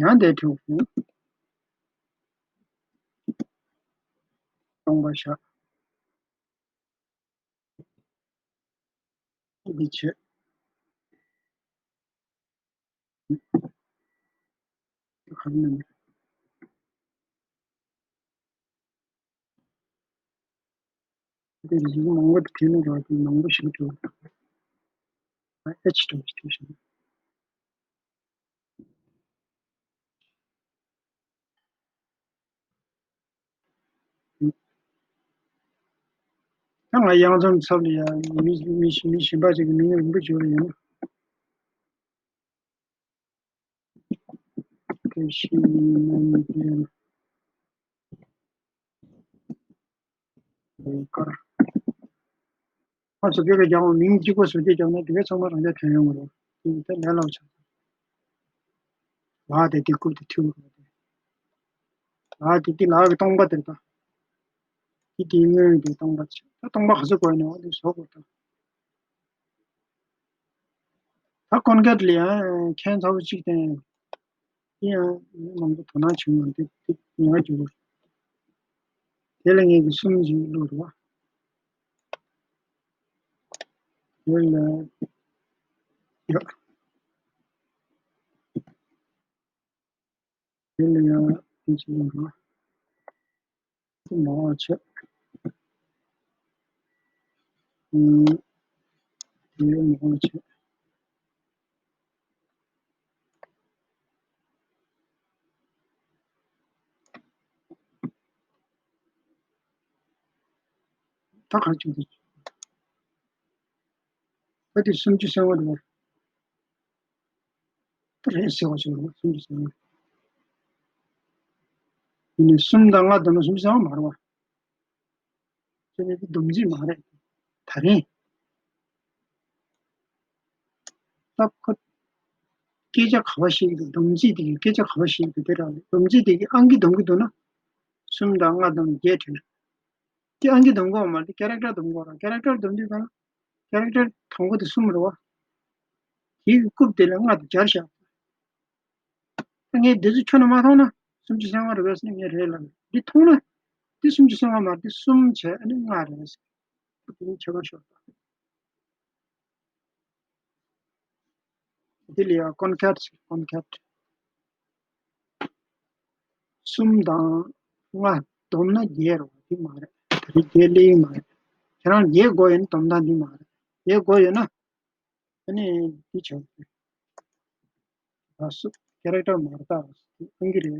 ཡང་དེ་ཐུག་སྟོང་པ་ཤར། འདི་བྱས། དེ་རིགས་མང་པོ་དེ་ནས་རག་གི་མང་པོ་ཞིག་འགྲོ། ཨེཆ་འགྲོ་ཞིག་འགྲོ་ཞིག་ད་ང་དབྱངས་འཛོམས་ཚབ་ལ་ཡ་མི་མི་མི་གཞན་པ་ཅིག་གི་མིང་རིང་པོ་བརྗོད་ཡོད་ན། དེ་བཞིན་ནམ་རྒྱུན་དཀར། ཁོ་ཚོ་སྐད་ཀྱི་རྒྱག་འོང་མིང་གཅིག་པོ་བཟོ་རྒྱུ་རྒྱག་ན་དེ་གའི་ཚང་མ་རང་རྒྱ་ཐོན་ཡོང་གི་རེད། དེ་ད་ལས་སླ་པོ་ཆགས་སོང་། ལག་དེ་དེ་རྐུབ་དེ་ཐུག་རེད། ལག་དེ་དེ་ལག་གི་སྟོང་པ་དེར་ད། དེ་དེའི་སྔོན་དེ་སྟོང་པ་ཆགས། ད་སྟོང་པ་ག་ཚོད་དགོས་ནའང་དེ་བཟོ་དགོས་ད། ད་ཀོན་ཀེཊ་ལ་ཡང་ཁྱད་མཚར་པོ་གཅིག་བསྟན། དེ་ཡང་མི་མང་པོ་དོ་སྣང་བྱུང་བ་འདི་དེ་ཉེ་བ་འགྱུར། དེ་ལ་ངེད་ཀྱི་གསུམ་ཞིག་བླུགས་རོགས། དེ་ལ་ཡ། དེ་ལ་ཡང་དེ་ཞིག་བླུགས་རོགས། མང་བ་བྱས། ཨུམ། དེ་མང་བ་བྱས། ད་ག་ཅིག་འདུག་ད་དེ་སུམ་ཅུ་སོ་ལྔ་རེད་བ། ད་རེད་ཟེར་བ་ཞིག་རེད་བ། སུམ་ཅུ་སོ་ལྔ། ཡིན་ནའི་གསུམ་དང་ལྔ་བསྡོམས་ན་སུམ་ཅུ་སོ་ལྔ་མ་རེད་བ། དེ་ནི་སྡོམ་རྩིས་མ་རེད། ད་རིང་། སྟབས་ཁོ། སྐད་ཆ་ག་པར་བཤད་ཀྱི་འདུག་སྡོམ་རྩིས་དེ་གི་སྐད་ཆ་ག་པར་བཤད་ཀྱི་འདུག་དེ་རང་རེད། སྡོམ་རྩིས་དེ་གི་ཨང་ཀི་སྡོམ་གྱི་འདུག་ན། གསུམ་དང་ལྔ་དང་བརྒྱད་བྲིས། དེ་ཨང་ཀི་སྡོམ་དགོས་མ་རེད། ཀེ་རེག་ཊར་སྡོམ་དགོས་ར། ཀེ་རེག་ཊར་སྡོམ་དུས་ཙང་། ཀེ་རེག་ཊར་དང་པོ་དེ་གསུམ་རེད་བ། དེའི་རྐུབ་དེ་ལ་ལྔ་དེ་སྦྱར་བཞག་ངས་འདི་ཚོ་ཁྱོན་ནས་མ་མཐོང་ན་སུམ་ཅུ་སོ་ལྔ་རེད་པས་ཟེར་ནས་ངས་རེད་ལབ། འདི་མཐོང་ན་འདི་སུམ་ཅུ་སོ་ལྔ་མ་རེད། འདི་གསུམ་བྱས་ཨ་ནི་ལྔ་རེད་ཟེར། འདི་ནི་ཁྱད་པར་ཤོར་ད། འདི་ལ་ཡང་ཀོན་ཀེཊ་ཟེར། ཀོན་ཀེཊ། གསུམ་དང་ལྔ་བསྡོམས་ན་བརྒྱད་རེད་བ། འདི་མ་རེད། ད་རེས་བརྒྱད་སླེབས་ཡོད་མ་རེད། ཁྱེད་རང་བརྒྱད་དགོས་ཡོད་ན་སྡོམ་སྟངས་འདི་མ་རེད། བརྒྱད་དགོས་ཡོད་ན། ཨ་ནི་འདི་བྱས། ཨ་སུ་ཀེ་རེག་ཊར་མ་རེད་ད། ཨང་ཀི་རེད།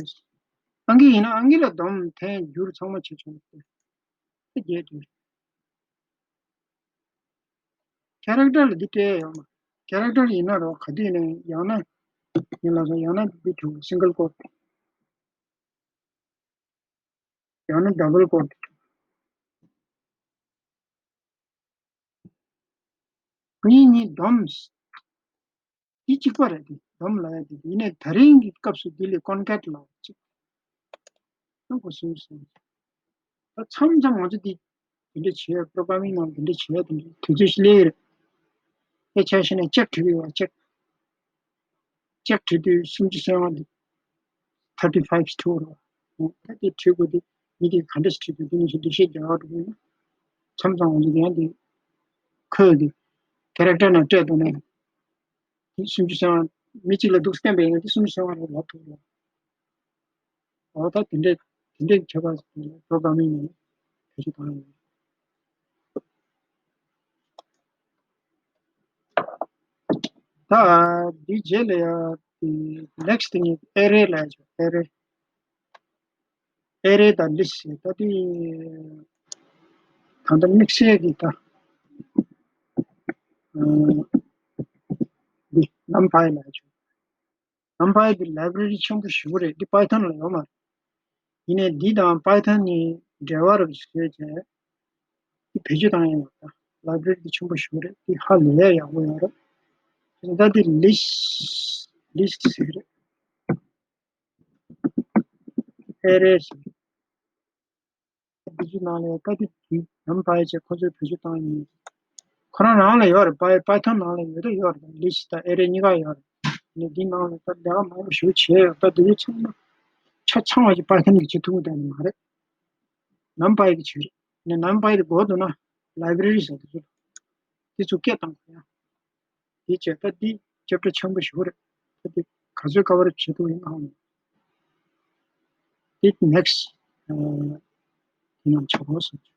ཨང་ཀི་ཡིན་ན་ཨང་ཀི་ལ་སྡོམ་འཐེན་བསྒྱུར་ཚང་མ་བྱེད་ཆོག་སྟེ། དེ་བརྒྱད་དེ། ཀེ་རེག་ཊར་ལ་འདི་སྤྲད་ཡོད་མ། ཀེ་རེག་ཊར་ཡིན་ན་རོ་ག་དུས་ནས་ཡང་ན། ཡིན་ལ་སོ་ཡང་ན་འདི་བྱུང་སིང་གལ་ཀོཌ། ཡང་ན་ཌབ་བལ་ཀོཌ། གཉིས་གཉིས་སྡོམ། འདི་གཅིག་པ་རེད་དེ། སྡོམ་ལ་ཡ་དེ་ཡིན་ནའི་ད་རིང་གི་སྐབས་སུ་འདི་ལས་ཀོན་ཀེཊ་ལ་གཅིག་ཡང་གོ་སོང་སོང་། ད་མཚམས་མཚམས་ང་ཚོ་འདི་དེ་འདྲ་བྱས། པོ་རོ་གྷ་ར་མིང་ནང་དེ་འདྲ་བྱས། དེ་འདྲ་དུས་ཚོད་ཞིག་སླེབས་ཡོད་རེད། དེ་ཆ་བཞག་ན་ཅེག་བྲིས་ཡོད་པ། ཅེག་ཅེག་བྲིས་དུས་སུམ་ཅུ་སོ་ལྔ་འདུག thirty five two རོ། ད་དེ་བྲིས་དགོས་དུས་མི་དེ་ག་འདྲ་ཞིག་བྲིས་དགོས་དེ་ནི་ཞིག་འགྲེལ་བཤད་རྒྱག་འགྲོ་དགོས་ན། མཚམས་མཚམས་འོང་དུས་ཡང་དེ་ཁོས་དེ་ཀེ་རེག་ཊར་ནང་སྤྲད་འདུག་ནས། དེ་སུམ་ཅུ་སོ་ལྔ། མི་གཅིག་ལ་འདུག་བསྟན་པ་ཡིན་ན་དེ་སུམ་ཅུ་སོ་ལྔ་རེད་ལབ་ཐུབ་རེད། འོ་ད་དེ་འདྲས་དེ་འདྲས་ཁྱད་པར་པོ་རོ་གྷ་ར་མིང་ནང་ནས་བེད་སྤྱོད་བཏང་ཡོད། ད་འདི་རྗེས་ལ་ཡ་དེ་ནེག་སི་ཊི་དེ་ནི་ཨེ་རེ་ལབ་ཡ་ཅིག་ཨེ་རེ། ཨེ་རེ་དང་ལིསི་ཟེར། ད་དེ་ད་ལྟ་དམིགས་བསལ་གྱི་ད་ཨ་འདི་ནམ་ཕའི་ལབ་ཡ་ཅིག་ནམ་ཕའི་འདི་ལའི་བྷ་རེ་རི་ཆེན་པོ་ཞེ་པོ་རེད། འདི་པའི་ཐོན་ལ་ཡོད་མ་རེད། ཡིན་ནའི་འདི་དང་པའི་ཐོན་གཉིས་འབྲེལ་བ་རེ་བཟོས་བྱས། འདི་བེད་སྤྱོད་བཏང་ཡ་ཡོད་ད། ལའི་བྷ་རེ་རི་འདི་ཆེན་པོ་ཞེ་པོ་རེད། འདི་ཧ་ལས་ཡ་ཡག་པོ་ཡོད་རེད། ད་འདི་ལིསི་ལིསི་ཟེར་གི་རེད། ཨེ་རེ་ཟེར། འདི་ཚོའི་ནང་ལ་ད་འདི་དུས་ནམ་པའི་ཆེད་ཁོ་ཚོས་བེད་སྤྱོད་བཏང་ཡིན། ཁོ་རང་ནང་ལ་ཡོད་རེད། པའི་པའི་ཐོན་ནང་ལ་ཡོད་ད་ཡོད་རེད། ལིསི་དང་ཨེ་རེ་གཉིས་ཀ་ཡོད་རེད། ནི་འདི་ནང་ལ་ད་ལས་ཀ་མང་པོ་ཞེ་པོ་བྱས་ཡོད། ད་འདི་ཚོ་ཚང་མ་ཆ་ཚང་བ་ཞིག་པའི་ཐོན་གྱི་བྱེད་ཐུབ་ཀྱི་ད་ནི་མ་རེད། ནམ་པའི་གི་བྱེད་རེད། ནི་ནམ་པའི་དེ་དགོས་འདུག་ན་ལའི་བྷ་རེ་རི་ཟེར་དེ་ཚོ་དེ་ཚོ་སྐད་བཏང་དགོས་ཡ། དེ་བྱས་ད་འདི་ཅེབ་ཊར་ཆེན་པོ་ཞེ་པོ་རེད། ད་འདི་ག་ཚོད་ཀ་བར་བྱེད་ཐུབ་ཡིན་ཨང་། འདི་ནེག་སི་ཊི་དེ་ནང་ཆ་བོ་སོང་